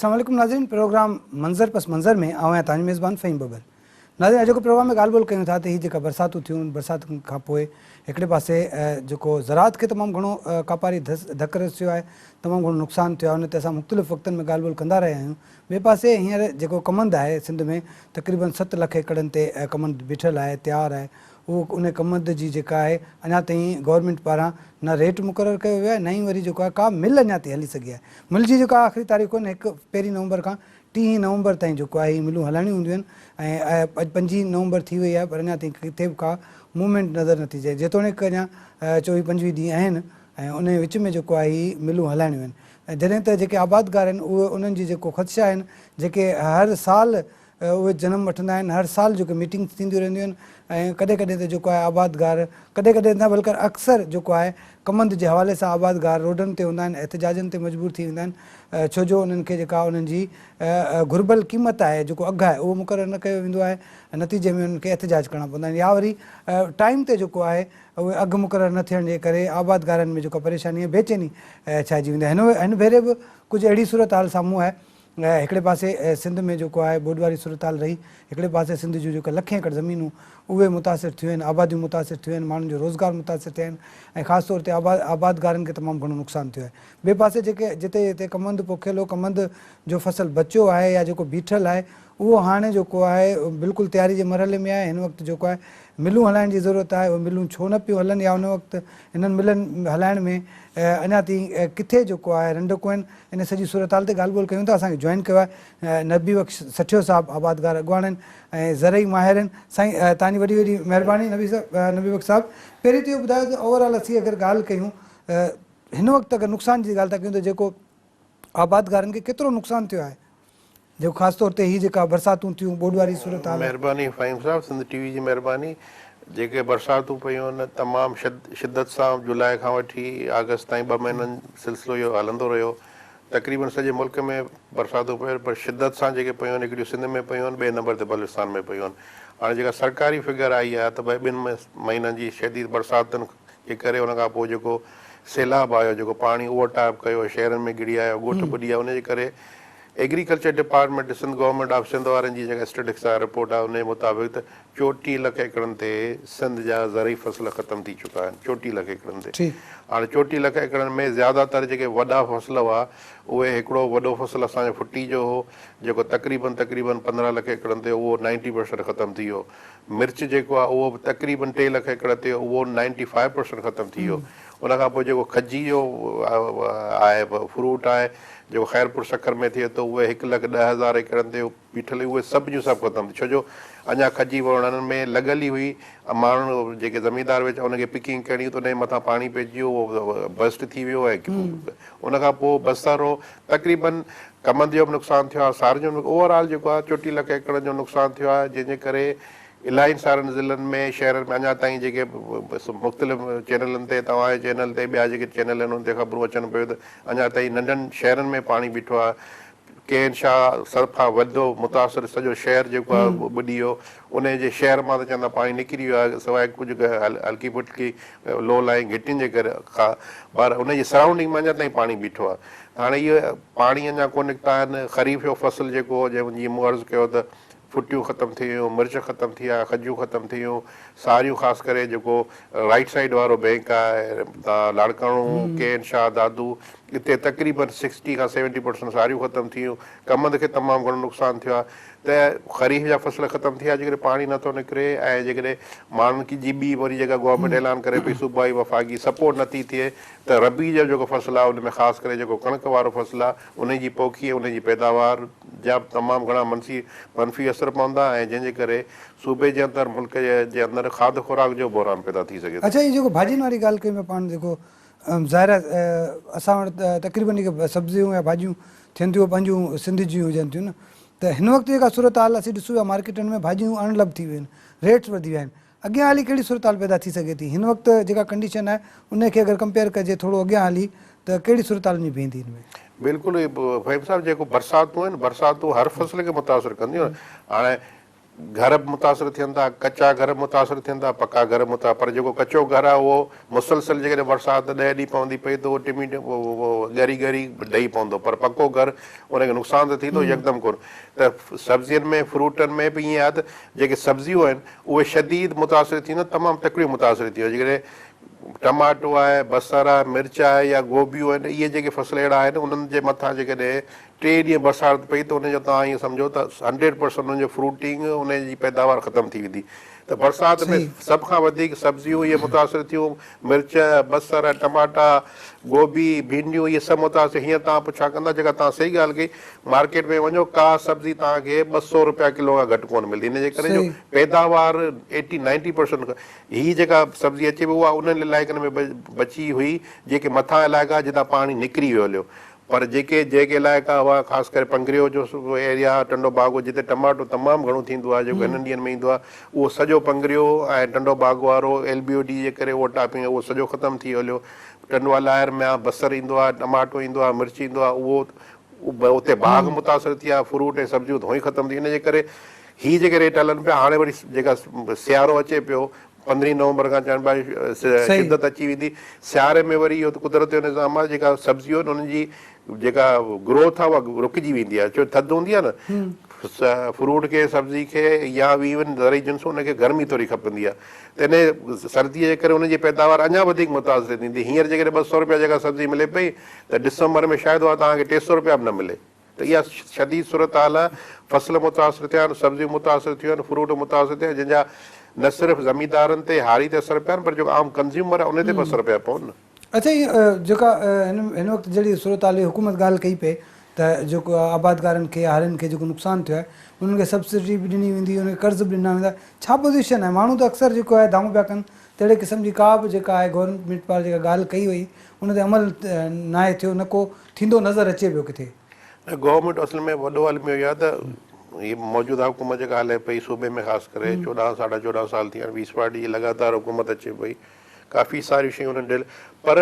السلام عليڪم ناظرين پروگرام منظر پس منظر ۾ آئون آهيان توهان جو ميزبان فهيم ببر ناظرين اڄوڪي پروگرام ۾ ڳالهه ٻولهه ڪيون ٿا ته هي جيڪا برساتون ٿيون برساتن کان پوء هڪڙي پاسي جيڪو زراعت کي تمام گهڻو ڪاپاري ڌڪ رسيو آهي تمام گهڻو نقصان ٿيو آهي ان تي اسان مختلف وقتن ۾ ڳالهه ٻولهه ڪندا رهيا آهيون ٻئي پاسي هينئر جيڪو ڪمند آهي سنڌ ۾ تقريبن ست لک ايڪڙن تي ڪمند بيٺل آهي تيار آهي اهو ان ڪمند جي جيڪا آهي اڃا تائين گورنمينٽ پاران نه ريٽ مقرر ڪيو ويو آهي نه ئي وري جيڪو آهي ڪا مل اڃا تائين هلي سگهي آهي مل جي جيڪا آخري تاريخ هن هڪ پهرين نومبر کان ٽيهين نومبر تائين جيڪو آهي هي ملون هلائڻيون هونديون آهن ۽ اڄ پنجين نومبر ٿي وئي آهي پر اڃا تائين ڪٿي به ڪا موومينٽ نظر نٿي اچي جيتوڻيڪ اڃا چوويهه پنجويهه ڏينهن آهن ۽ انهي وچ ۾ جيڪو آهي هي ملون هلائڻيون آهن ۽ جڏهن ته جيڪي آبادگار آهن اهي انهن جي جيڪو خدشا آهن جيڪي هر سال اهي جنم وٺندا آهن هر سال جيڪي ميٽنگس ٿينديون رهنديون آهن ۽ ڪڏهن ڪڏهن ته جيڪو آهي آبادگار ڪڏهن ڪڏهن نه بلڪه اڪثر جيڪو آهي ڪمند جي حوالي سان آبادگار روڊن تي هوندا آهن احتجاجن تي مجبور ٿي ويندا آهن ڇو جو انهن کي جيڪا انهن جي گهربل قيمت آهي جيڪو اگهه آهي اهو مقرر نه ڪيو ويندو آهي نتيجي ۾ انهن کي احتجاج ڪرڻا پوندا آهن يا وري ٽائيم تي جيڪو آهي اهي اگهه مقرر نه ٿيڻ جي ڪري آبادگارن ۾ جيڪا پريشاني ۽ بيچيني ڇائجي ويندي آهي هن ڀيري به ڪجهه اهڙي صورتحال سامهون آهي هڪڙي پاسي سنڌ ۾ جيڪو آهي ٻوڏ واري صورتحال رهي، هڪڙي پاسي سنڌ جون جيڪا لکين ايڪڙ زمينون اهي متاثر ٿيون آهن، آباديون متاثر ٿيون آهن، ماڻهن جو روزگار متاثر ٿيا آهن ۽ خاص طور تي آبادگارن کي تمام گهڻو نقصان ٿيو آهي. ٻئي پاسي جيڪي جتي جتي ڪمند پوکيل هو، ڪمند جو فصل بچيو آهي يا جيڪو بيٺل آهي اهو هاڻي جيڪو آهي بلڪل تياري جي مرحلي ۾ آهي، هن وقت جيڪو آهي ملون هلائڻ جي ضرورت آهي، اهي ملون ڇو نه پيون هلن يا ان وقت انهن ملن هلائڻ ۾ اڃا تائين ڪٿي جيڪو آهي رنڊڪون آهن، ان سڄي صورتحال تي ڳالهه ٻولهه ڪيون ٿا، اسان کي جوائن ڪيو آهي نبي بخش سٺيو صاحب آبادگار اڳواڻ آهن ۽ زرعي ماهر آهن، سائين توهان جي وڏي وڏي مهرباني نبي صاحب نبي بخش صاحب پهرين ته اهو ٻڌايو ته اوور آل اسين اگر ڳالهه ڪيون هن وقت اگر نقصان جي ڳالهه ٿا ڪيون ته جيڪو آبادگارن کي ڪيترو نقصان ٿيو آهي جيڪو خاص طور تي هي جيڪا برساتون ٿيون ٻوڏ واري صورتحال. مهرباني فهيم صاحب سنڌ ٽي وي جي مهرباني جيڪي برساتون پيون آهن تمام شدت سان جولاء کان وٺي آگسٽ تائين ٻه مهينن سلسلو اهو هلندو رهيو تقريبن سڄي ملڪ ۾ برساتون پيون پر شدت سان جيڪي پيون آهن هڪڙيون سنڌ ۾ پيون آهن ٻئي نمبر تي بلوچستان ۾ پيون آهن هاڻي جيڪا سرڪاري فگر آئي آهي ته ڀئي ٻن مهينن جي شديد برساتن جي ڪري ان کان پوء جيڪو سيلاب آيو جيڪو پاڻي اوور ٽاپ ڪيو شهرن ۾ گهڙي آيو ڳوٺ ٻڏي ويا ان جي ڪري agriculture department Sindh government of Sindh وارن جي جيڪا اسٽيٽڪس آهي رپورٽ آهي ان جي مطابق ته 34 لک ايڪڙن تي سنڌ جا زرعي فصل ختم ٿي چڪا آهن 34 لک ايڪڙن تي هاڻي 34 لک ايڪڙن ۾ زياده تر جيڪي وڏا فصل هئا اهي هڪڙو وڏو فصل اسان جو ڦٽي جو هو جيڪو تقريبن تقريبن 15 لک ايڪڙن تي اهو نائنٽي پرسنٽ ختم ٿي ويو مرچ جيڪو آهي اهو به تقريبن ٽي لک ايڪڙ تي اهو نائنٽي فائيو پرسنٽ ختم ٿي ويو ان کان پوء جيڪو کجي جو آهي فروٽ آهي جيڪو خيرپور سکر ۾ ٿئي ٿو اهي هڪ لک 10,000 ايڪڙن تي بيٺل هئي اهي سڀ جون سڀ ختم ٿي ڇو جو اڃا کجي وڻن ۾ لڳل ئي هئي ماڻهن جيڪي زميندار ويچارا ان کي پڪنگ ڪرڻي هئي ته ان جي مٿان پاڻي پئجي ويو اهو برسٽ ٿي ويو ۽ ان کان پوء بصر هو تقريبن ڪمند جو به نقصان ٿيو آهي، سارين جو به اوور آل جيڪو آهي 34 لک ايڪڙن جو نقصان ٿيو آهي، جنهن جي ڪري الاهين سارن ضلعن ۾ شهرن ۾ اڃا تائين جيڪي مختلف چينلن تي توهان جي چينل تي ٻيا جيڪي چينل آهن ان تي خبرون اچن پيون ته اڃا تائين ننڍن شهرن ۾ پاڻي بيٺو آهي، ڪين شاهه سڀ کان وڌو متاثر سڄو شهر جيڪو آهي ٻڏي ويو، انهي جي شهر مان ته چوندا پاڻي نڪري ويو آهي سواء ڪجهه هلڪي ڦلڪي لو لائنگ گهٽين جي ڪري کان پر ان جي سرائونڊنگ ۾ اڃا تائين پاڻي بيٺو آهي. هاڻي اهي پاڻي اڃا ڪونه نڪتا آهن. خريف جو فصل جيڪو هو جنهن جيئن مون عرض ڪيو ته ڦٽيون ختم ٿي ويون، مرچ ختم ٿي ويا، کجيون ختم ٿي ويون، ساريون خاص ڪري جيڪو رائيٽ سائيڊ وارو بينڪ آهي تان لاڙڪاڻو، ڪين شاهه، دادو اتي تقريبن سڪسٽي کان سيونٽي پرسنٽ ساريون ختم ٿي ويون، ڪمند کي تمام گهڻو نقصان ٿيو آهي ته خريف جا فصل ختم ٿي ويا جيڪڏهن پاڻي نٿو نڪري ۽ جيڪڏهن ماڻهن جي ٻي وري جيڪا گورنمينٽ اعلان ڪري پئي صوبائي وفاقي سپورٽ نٿي ٿئي ته ربيع جو جيڪو فصل آهي ان ۾ خاص ڪري جيڪو ڪڻڪ وارو فصل آهي انهي جي پوکي ۽ انهي جي پيداوار جا به تمام گهڻا منسي منفي اثر پوندا ۽ جنهن جي ڪري صوبي جي اندر ملڪ جي اندر کاڌ خوراڪ جو بحران پيدا ٿي سگهي ٿو. اڇا هي جيڪو ڀاڄين واري ڳالهه ڪئي پاڻ جيڪو ظاهر آهي اسان وٽ تقريبن جيڪي سبزيون يا ڀاڄيون ٿين ٿيون اهي پنهنجون سنڌ جون هجن ٿيون نه ته هن وقت جيڪا صورتحال اسين ڏسون پيا مارڪيٽن ۾ ڀاڄيون اڻ لڀ ٿي ويون آهن ريٽس وڌي ويا آهن اڳيان هلي ڪهڙي صورتحال پيدا ٿي سگهي ٿي؟ هن وقت جيڪا ڪنڊيشن آهي ان کي اگر ڪمپيئر ڪجي ٿورو اڳيان هلي ته ڪهڙي صورتحال وڃي بيهندي هن ۾؟ بلڪل فهيم صاحب جيڪو برساتون آهن برساتون هر فصل کي متاثر ڪنديون آهن هاڻي گهر به متاثر ٿين ٿا، ڪچا گهر به متاثر ٿين ٿا، پڪا گهر به متاثر پر جيڪو ڪچو گهر آهي اهو مسلسل جيڪڏهن برسات ڏهه ڏينهن پوندي پئي ته اهو ٽمي ڳري ڳري ڊهي پوندو پر پڪو گهر ان کي نقصان ته ٿيندو يڪدم ڪونه ته سبزين ۾ فروٽن ۾ به ائين آهي ته جيڪي سبزيون آهن اهي شديد متاثر ٿينديون تمام تڪڙيون متاثر ٿينديون جيڪڏهن ٽماٽو آهي بصر آهي مرچ آهي يا گوبيون آهن اهي جيڪي فصل اهڙا آهن انهن جي مٿان جيڪڏهن ٽي ڏينهن برسات پئي ته ان جو توهان ائين سمجهو ته هنڊريڊ پرسنٽ ان جو فروٽنگ ان جي پيداوار ختم ٿي ويندي ته برسات ۾ سڀ کان وڌيڪ سبزيون اهي متاثر ٿيون مرچ بصر ٽماٽا گوبي ڀينڊيون اهي سڀ متاثر هينئر توهان پڇا ڪندا جيڪا توهان صحيح ڳالهه ڪئي مارڪيٽ ۾ وڃو ڪا سبزي توهان کي 200 روپيا ڪلو کان گهٽ ڪونه ملندي ان جي ڪري جو پيداوار ايٽي نائنٽي پرسنٽ هي جيڪا سبزي اچي پئي اها انهن علائقن ۾ بچي هئي جيڪي مٿان علائقا جتان پاڻي نڪري ويو هليو پر جيڪي جيڪي علائقا هئا خاص ڪري پنگريو جو ايريا ٽنڊو باگو جتي ٽماٽو تمام گهڻو ٿيندو آهي جيڪو هنن ڏينهن ۾ ايندو آهي اهو سڄو پنگريو ۽ ٽنڊو باگو وارو ايل بي او ڊي جي ڪري اهو ٽاپنگ اهو سڄو ختم ٿي هليو ٽنڊو الائر ۾ بصر ايندو آهي ٽماٽو ايندو آهي مرچ ايندو آهي اهو اتي باغ متاثر ٿي ويا فروٽ ۽ سبزيون ته هونئن ئي ختم ٿي ان جي ڪري هي جيڪي ريٽ هلن پيا هاڻي وري جيڪا سيارو اچي پيو پندرهين نومبر کان چون پيا شدت اچي ويندي سياري ۾ وري اهو ته قدرت جو نظام آهي جيڪا سبزيون آهن انهن جي جيڪا گروٿ آهي اها رڪجي ويندي آهي ڇو ٿڌ هوندي آهي نه فروٽ کي سبزي کي يا ايون زرعي جنس ان کي گرمي ٿوري کپندي آهي ته ان سردي جي ڪري ان جي پيداوار اڃا وڌيڪ متاثر ٿيندي هينئر جيڪڏهن 200 روپيا جيڪا سبزي ملي پئي ته ڊسمبر ۾ شايد اها توهان کي 300 روپيا به نه ملي ته اها شديد صورتحال آهي، فصل متاثر ٿيا آهن، سبزيون متاثر ٿيون آهن، فروٽ متاثر ٿيا آهن، جنهن جا نه صرف زميندارن تي، هاري تي اثر پيا آهن پر جيڪو عام ڪنزيومر آهي ان تي به اثر پيا پون نه. اڇا هي جيڪا هن وقت جهڙي صورتحال هئي حڪومت ڳالهه ڪئي پئي ته جيڪو آبادگارن کي يا هارين کي جيڪو نقصان ٿيو آهي انهن کي سبسڊي به ڏني ويندي انهن کي قرض به ڏنا ويندا ڇا پوزيشن آهي ماڻهو ته اڪثر جيڪو آهي دانهون پيا ڪن ته اهڙي قسم جي ڪا به جيڪا آهي گورنمينٽ پاران جيڪا ڳالهه ڪئي وئي ان تي عمل ناهي ٿيو نه ڪو ٿيندو نظر اچي پيو ڪٿي. نه گورنمينٽ اصل ۾ وڏو الميو اهو آهي ته هي موجوده حڪومت جيڪا هلي پئي صوبي ۾ خاص ڪري 14 ساڍا 14 سال ٿي ويا آهن پيپلز پارٽي جي لڳاتار حڪومت اچي پئي ڪافي ساريون شيون انهن ڊيل پر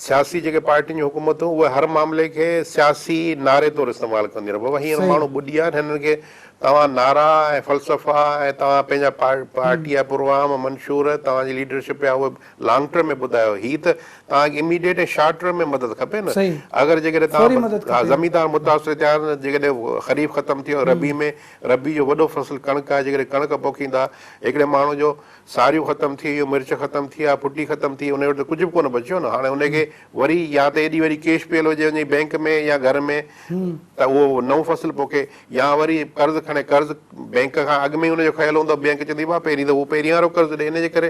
سياسي جيڪي پارٽين جون حڪومتون اهي هر معاملي کي سياسي نعري طور استعمال ڪنديون آهن بابا هينئر ماڻهو ٻڏي ويا آهن هنن کي توهان نعرا ۽ فلسفا ۽ توهان پنهنجا پارٽي جا پروگرام منشور توهان جي ليڊرشپ جا اهي لانگ ٽرم ۾ ٻڌايو هي ته توهان کي اميڊيٽ ۽ شارٽ ٽرم ۾ مدد کپي نه اگر جيڪڏهن توهان زميندار متاثر ٿيا آهن جيڪڏهن خريف ختم ٿي ويو ربيع ۾ ربيع جو وڏو فصل ڪڻڪ آهي جيڪڏهن ڪڻڪ پوکيندا هڪڙي ماڻهو جو ساريون ختم ٿي ويون مرچ ختم ٿي ويا ڦٽي ختم ٿي ان وٽ ته ڪجهه به ڪونه بچيو نه هاڻي ان کي وري يا ته ايڏي وري ڪيش پيل هجي وڃي بينڪ ۾ يا گهر ۾ ته اهو نئون فصل پوکي يا وري قرض کڻي قرض بينڪ کان اڳ ۾ ئي ان جو خيال هوندو بينڪ چوندي بابا پهرين ته هو پهرين وارو قرض ڏي ان جي ڪري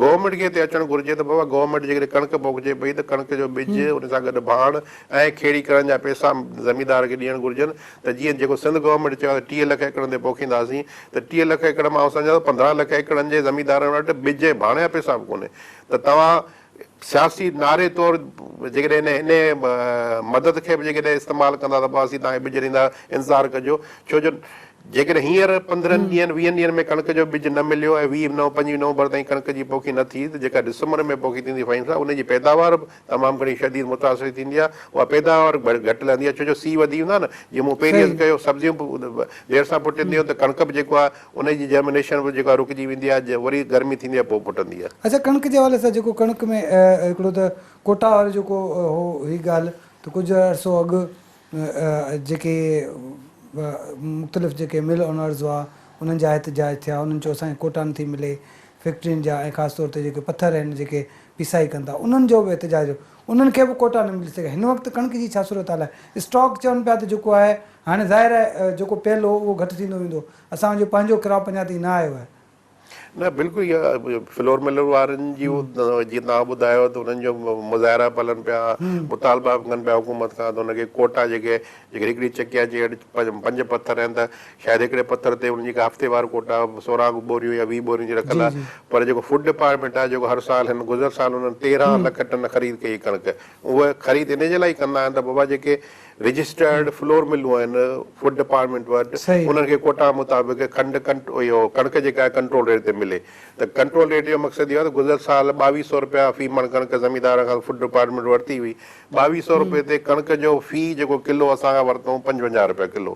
گورنمينٽ کي هتي اچڻ گهرجي ته بابا گورنمينٽ جيڪڏهن ڪڻڪ پوکجي پئي ته ڪڻڪ جو ٻج ان سان گڏ ڀاڻ ۽ کيڙي ڪرڻ جا پئسا زميندار کي ڏيڻ گهرجن ته جيئن جيڪو سنڌ گورنمينٽ چيو آهي ته 30 لک ايڪڙن تي پوکينداسين ته 30 لک ايڪڙ مان آئون سمجهان ٿو 15 لک ايڪڙن جي زميندارن وٽ ٻج ۽ ڀاڻ جا پئسا به ڪونهي ته توهان سياسي نعري طور جيڪڏهن ان ان مدد کي به جيڪڏهن استعمال ڪندا ته بابا اسين توهان کي ٻج ڏيندا انتظار ڪجو ڇو جو جيڪڏهن هينئر 15 ڏينهن 20 ڏينهن ۾ ڪڻڪ جو ٻج نه مليو ۽ 20 نو 25 نومبر تائين ڪڻڪ جي پوکي نه ٿي ته جيڪا ڊسمبر ۾ پوکي ٿيندي فهيم صاحب ان جي پيداوار به تمام گهڻي شديد متاثر ٿيندي آهي اها پيداوار به گهٽ لهندي آهي ڇو جو سيء وڌي ويندو آهي نه جيئن مون پهرين عرض ڪيو سبزيون به دير سان ڦٽنديون آهن ته ڪڻڪ به جيڪو آهي ان جي جرمنيشن به جيڪو آهي رڪجي ويندي آهي وري گرمي ٿيندي آهي پوء ڦٽندي آهي. اڇا ڪڻڪ جي حوالي سان جيڪو ڪڻڪ ۾ هڪڙو ته ڪوٽا وارو جيڪو هو هي ڳالهه ته ڪجهه عرصو اڳ جيڪي مختلف جيڪي مل اونرز هئا انهن جا احتجاج ٿيا انهن چيو اسان کي ڪوٽا نٿي ملي فيڪٽرين جا ۽ خاص طور تي جيڪي پٿر آهن جيڪي پيسائي ڪن ٿا انهن جو به احتجاج هو انهن کي به ڪوٽا نه ملي سگهيا هن وقت ڪڻڪ جي ڇا صورتحال آهي اسٽاڪ چون پيا ته جيڪو آهي هاڻي ظاهر آهي جيڪو پيل هو اهو گهٽ ٿيندو ويندو اسان جو پنهنجو ڪراپ اڃا تائين نه آيو آهي. نه بلڪل اها فلور ملر وارن جي جيئن توهان ٻڌايو ته انهن جو مظاهرا به هلن پيا مطالبا به ڪن پيا حڪومت کان ته ان کي ڪوٽا جيڪي جيڪي هڪڙي چڪيا جي هيٺ پنج پٿر آهن ته شايد هڪڙي پٿر تي انهن جي ڪا هفتيوار ڪوٽا 16 ٻوريون يا 20 ٻورين جي رکيل آهي پر جيڪو فوڊ ڊپارٽمينٽ آهي جيڪو هر سال هن گذريل سال انهن 13 لک ٽن خريد ڪئي ڪڻڪ اهي خريد ان جي لاء ئي ڪندا آهن ته بابا جيڪي رجسٽرڊ فلور ملون آهن فوڊ ڊپارٽمينٽ وٽ انهن کي ڪوٽا مطابق کنڊ اهو ڪڻڪ جيڪا آهي ڪنٽرول ريٽ تي ملي ته ڪنٽرول ريٽ جو مقصد اهو آهي ته گذريل سال 2200 رپيا في مڻ ڪڻڪ زميندار کان فوڊ ڊپارٽمينٽ ورتي هئي 2200 رپئي تي ڪڻڪ جو في جيڪو ڪلو اسان کان ورتو 55 رپيا ڪلو.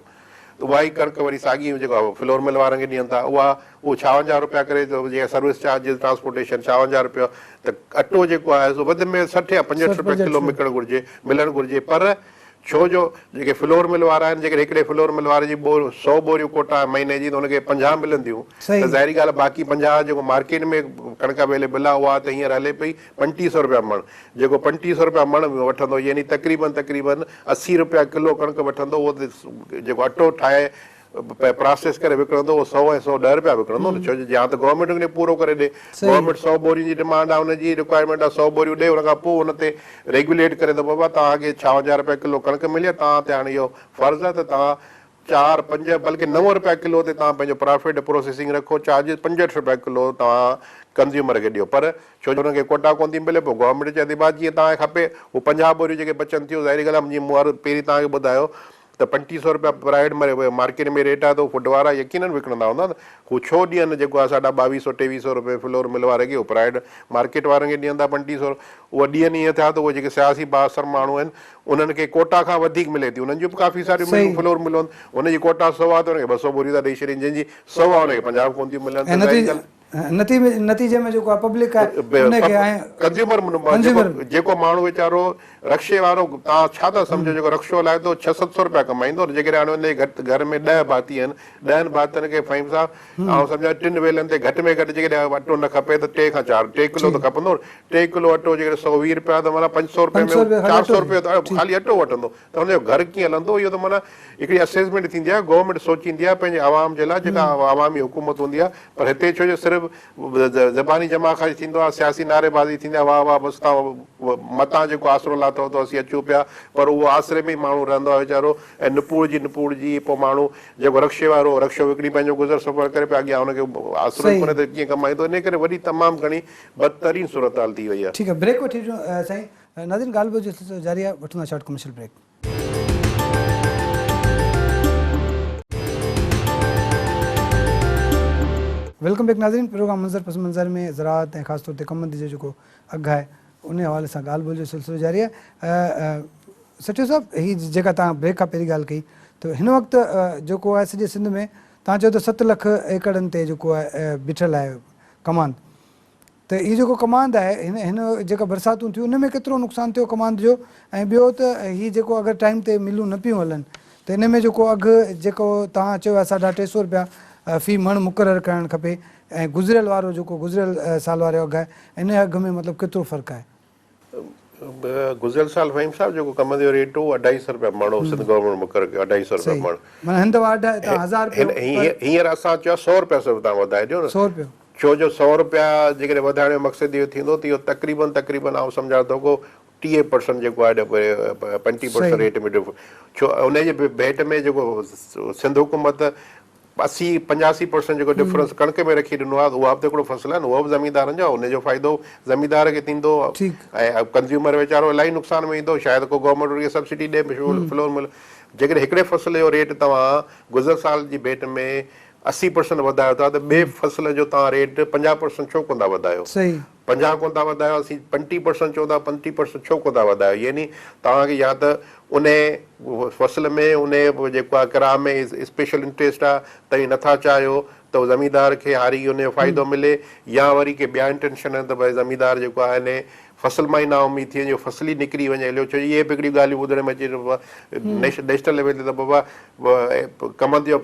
ته اها ئي ڪڻڪ وري ساڳي جيڪا فلور مل وارن کي ڏين ٿا اها اهو ڇاونجاهه روپيا ڪري ته جيڪا سروس چارجز ٽرانسپورٽيشن ڇاونجاهه روپيا ته اٽو جيڪو آهي سو وڌ ۾ 60 يا 65 روپيا ڪلو مڪڻ گهرجي ملڻ گهرجي پر ڇو جو جيڪي فلور مل وارا آهن جيڪڏهن هڪڙي فلور مل واري جي سئو ٻوريون ڪوٽا آهي مهيني جي ته ان کي 50 ملنديون ته ظاهري ڳالهه باقي 50 جيڪو مارڪيٽ ۾ ڪڻڪ اويليبل آهي اها ته هينئر هلي پئي 35 سئو روپيا مڻ جيڪو 35 سئو روپيا مڻ وٺندو يعني تقريبن تقريبن 80 روپيا ڪلو ڪڻڪ وٺندو اهو ته جيڪو اٽو ٺاهي پراسيس ڪري وڪڻندو اهو سئو ۽ 110 روپيا وڪڻندو نه ڇو جو يا ته گورنمينٽ ان کي پورو ڪري ڏي گورنمينٽ سئو ٻورين جي ڊمانڊ آهي ان جي رڪوائرمينٽ آهي سئو ٻوريون ڏي ان کان پوء ان تي ريگيوليٽ ڪري ته بابا توهان کي 56 روپيا ڪلو ڪڻڪ ملي آهي توهان تي هاڻي اهو فرض آهي ته توهان چار پنج بلڪه 9 روپيا ڪلو تي توهان پنهنجو پرافٽ پروسيسنگ رکو چارجز 65 روپيا ڪلو توهان ڪنزيومر کي ڏيو پر ڇو جو انهن کي ڪوٽا ڪونه ٿي ملي پوء گورنمينٽ چئي ٿي بابا جيئن توهان کي کپي هو 50 ٻوريون جيڪي بچن ٿيون ظاهري ڳالهه آهي جيئن مون پهرين توهان کي ٻڌايو ته 35 سئو روپيا پرائيويٽ مارڪيٽ ۾ ريٽ آهي ته هو فوڊ وارا يقينن وڪڻندا هوندا نه هو ڇو ڏين جيڪو آهي ساڍا ٻاويهه سئو ٽيويهه سئو روپيه فلور مل واري کي هو پرائيويٽ مارڪيٽ وارن کي ڏين ٿا 35 سئو اهي ڏين ائين ٿا ته اهي جيڪي سياسي بااثر ماڻهو آهن انهن کي ڪوٽا کان وڌيڪ ملي ٿي انهن جون به ڪافي ساريون ملون فلور ملون ان جي ڪوٽا سئو آهي ته ان کي 200 ٻوريون ٿا ڏئي ڇڏين جنهن جي سئو آهي ان کي 50 ڪونه ٿيون ملن ته ظاهري ڳالهه نتيجي ۾ جيڪو آهي پبلڪ آهي ان کي ۽ ڪنزيومر جيڪو ماڻهو ويچارو رڪشي وارو توهان ڇا ٿا سمجهو جيڪو رڪشو هلائي ٿو ڇهه ست سو روپيا ڪمائيندو جيڪڏهن هاڻي ان جي گهر ۾ 10 ڀاتي آهن 10 ڀاتين کي فهيم صاحب آئون سمجهان ٽن ويلن تي گهٽ ۾ گهٽ جيڪڏهن اٽو نه کپي ته ٽي کان چار ٽي ڪلو ته کپندو ٽي ڪلو اٽو جيڪڏهن 120 روپيا ته معنيٰ 500 روپئي ۾ 400 روپيو ته خالي اٽو وٺندو ته هن جو گهر ڪيئن هلندو اهو ته معنيٰ هڪڙي اسيسمينٽ ٿيندي آهي گورنمينٽ سوچيندي آهي پنهنجي عوام جي لاء جيڪا عوامي حڪومت هوندي آهي پر هتي ڇو جو صرف زباني جمع خرچ ٿيندو آهي سياسي نعري بازي ٿيندي آهي واهه واهه بس تان متان جيڪو آسرو لاٿو اٿو اسين اچون پيا پر اهو آسري ۾ ئي ماڻهو رهندو آهي ويچارو ۽ نپوڙجي نپوڙجي پوء ماڻهو جيڪو رڪشي وارو رڪشو وڪڻي پنهنجو گذر سفر ڪري پيو اڳيان هن کي آسرو ئي ڪونهي ته ڪيئن ڪمائيندو انهي ڪري وڏي تمام گهڻي بدترين صورتحال ٿي وئي آهي. ٺيڪ آهي بريڪ وٺي اچون سائين. ناظرين ڳالهه ٻولهه جو سلسلو جاري آهي وٺون ٿا short commercial break. Welcome back ناظرين پروگرام منظر پس منظر ۾ زراعت ۽ خاص طور تي ڪمند جو جيڪو اگهه آهي ان حوالي سان ڳالهه ٻولهه جو سلسلو جاري آهي سٺيو صاحب هي جيڪا توهان بريڪ کان پهرين ڳالهه ڪئي ته هن وقت جيڪو آهي سڄي سنڌ ۾ توهان چيو ته 7 لک ايڪڙن تي جيڪو آهي بيٺل آهي ڪماند ته هي جيڪو ڪماند آهي هن هن جيڪا برساتون ٿيون ان ۾ ڪيترو نقصان ٿيو ڪماند جو ۽ ٻيو ته هي جيڪو اگر ٽائيم تي ملون نه پيون هلن ته ان ۾ جيڪو اگهه جيڪو توهان چيو آهي ساڍا ٽي سو روپيا في مڻ مقرر ڪرڻ کپي ۽ گذريل وارو جيڪو گذريل سال وارو اگهه آهي ان اگهه ۾ مطلب ڪيترو فرق آهي. گذريل سال فهيم صاحب جيڪو ڪمند جو ريٽ هو اڍائي سئو روپيا مڻ هو سنڌ گورنمينٽ مقرر ڪيو اڍائي سئو روپيا مڻ. معنيٰ هن دفعا اڍائي تان هزار روپيو هينئر اسان چيو سئو روپيا صرف تان وڌائي ڏيو نه. سئو روپيو. ڇو جو سئو روپيا جيڪڏهن وڌائڻ جو مقصد اهو ٿيندو ته اهو تقريبن تقريبن آئون سمجهان ٿو ڪو 30 پرسنٽ جيڪو آهي 35 پرسنٽ ريٽ ۾ ڇو ان جي ڀيٽ ۾ جيڪو سنڌ حڪومت 80 85 پرسنٽ جيڪو ڊفرنس ڪڻڪ ۾ رکي ڏنو آهي اها به ته هڪڙو فصل آهي نه اهو به زميندارن جو آهي ان جو فائدو زميندار کي ٿيندو ۽ ڪنزيومر ويچارو الاهي نقصان ۾ ايندو شايد ڪو گورنمينٽ ان کي سبسڊي ڏي فلور مل جيڪڏهن هڪڙي فصل جو ريٽ توهان گذريل سال جي ڀيٽ ۾ 80 پرسنٽ وڌايو ٿا ته ٻئي فصل جو توهان ريٽ 50 پرسنٽ ڇو ڪونه ٿا وڌايو؟ 50 ڪونه ٿا وڌايو اسين 35 پرسنٽ چئون ٿا 35 پرسنٽ ڇو ڪونه ٿا وڌايو يعني توهان کي يا ته انهي فصل ۾ انهي جيڪو آهي ڪراء ۾ اسپيشل انٽريسٽ آهي توهين نٿا چاهيو ته زميندار کي هاري کي ان جو فائدو ملي يا وري ڪي ٻيا انٽينشن آهن ته ڀائي زميندار جيڪو آهي انهي فصل مان ئي نااميد ٿي وڃي، فصل ئي نڪري وڃي هليو، ڇو جو اهي به هڪڙيون ڳالهيون ٻڌڻ ۾ اچي ته بابا نيشنل ليول تي ته بابا ڪمند جو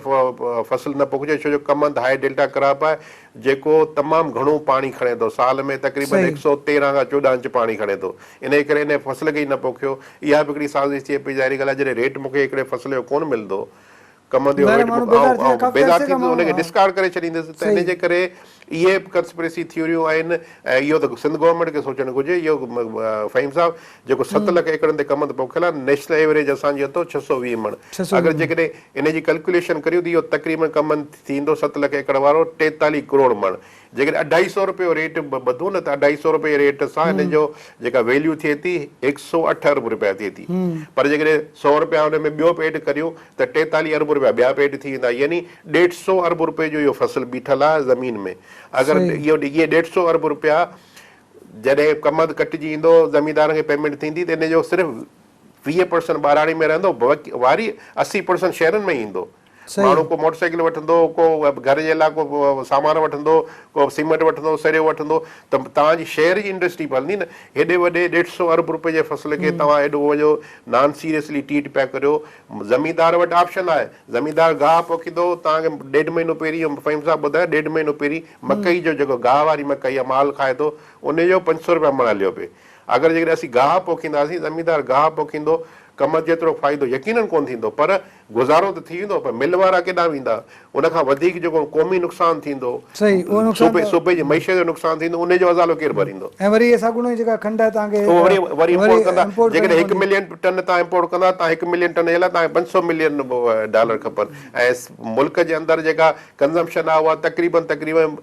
فصل نه پوکجي ڇو جو ڪمند هاء ڊيلٽا ڪراپ آهي جيڪو تمام گهڻو پاڻي کڻي ٿو، سال ۾ تقريبن 113 کان 14 انچ پاڻي کڻي ٿو، انهيء ڪري انهيء فصل کي ئي نه پوکيو، اها به هڪڙي سازش ٿئي پئي، ظاهري ڳالهه آهي جڏهن ريٽ مون کي هڪڙي فصل جو ڪونه ملندو ڪمندي ظاهر آهي ماڻهو بيزار ٿي ويا ڪافي بيزار ٿي ان کي ڊسڪارڊ ڪري ڇڏيندس ته ان جي ڪري اهي به ڪنسپريسي ٿيوريون آهن ۽ اهو ته سنڌ گورنمينٽ کي سوچڻ گهرجي اهو فهيم صاحب جيڪو 7 لک ايڪڙن تي ڪمند پوکيل آهي نيشنل ايوريج اسان جي اٿو 620 مڻ اگر جيڪڏهن ان جي ڪلڪوليشن ڪريون ته اهو تقريبن ڪمند ٿيندو 7 لک ايڪڙ وارو 43 ڪروڙ مڻ جيڪڏهن اڍائي سئو روپيو ريٽ ٻڌون نه ته اڍائي سئو روپئي ريٽ سان ان جو جيڪا ويليو ٿئي ٿي هڪ سئو اٺ ارب روپيا ٿئي ٿي پر جيڪڏهن سئو روپيا ان ۾ ٻيو به ايڊ ڪريون ته 43 ارب روپيا ٻيا به ايڊ ٿي ويندا يعني ڏيڍ سئو ارب روپئي جو اهو فصل بيٺل آهي زمين ۾ اگر اهو اهي ڏيڍ سئو ارب روپيا جڏهن ڪمند ڪٽجي ايندو زميندارن کي پيمينٽ ٿيندي ته ان جو صرف 20 پرسنٽ ٻهراڙي ۾ رهندو واري 80 پرسنٽ شهرن ۾ ايندو. ماڻهو ڪو موٽر سائيڪل وٺندو، ڪو گهر جي لاء ڪو سامان وٺندو، ڪو سيمنٽ وٺندو، سريو وٺندو ته توهان جي شهر جي انڊسٽري به هلندي نه. هيڏي وڏي ڏيڍ سئو ارب روپين جي فصل کي توهان ايڏو وڏو نان سيريسلي ٽريٽ پيا ڪريو. زميندار وٽ آپشن آهي، زميندار گاهه پوکيندو، توهان کي ڏيڍ مهينو پهرين فهيم صاحب ٻڌايو ڏيڍ مهينو پهرين مڪئي جو جيڪو گاهه واري مڪئي آهي مال کائي ٿو ان جو 500 روپيا مڻ هليو پئي. اگر جيڪڏهن اسين گاهه پوکينداسين، زميندار گاهه پوکيندو، ڪمند جيترو فائدو يقينن ڪونه ٿيندو پر گذارو ته ٿي ويندو پر مل وارا ڪيڏانهن ويندا؟ ان کان وڌيڪ جيڪو قومي نقصان ٿيندو، صحيح اهو نقصان ته صوبي جي معيشت جو نقصان ٿيندو ان جو ازالو ڪير ڀريندو؟ ۽ وري اهي ساڳوڻو ئي جيڪا کنڊ آهي توهان کي اهو وري وري امپورٽ ڪندا، جيڪڏهن هڪ ملين ٽن توهان امپورٽ ڪندا توهان هڪ ملين ٽن جي لاء توهان کي 500 ملين ڊالر کپن ۽ ملڪ جي اندر جيڪا ڪنزمپشن آهي اها تقريبن تقريبن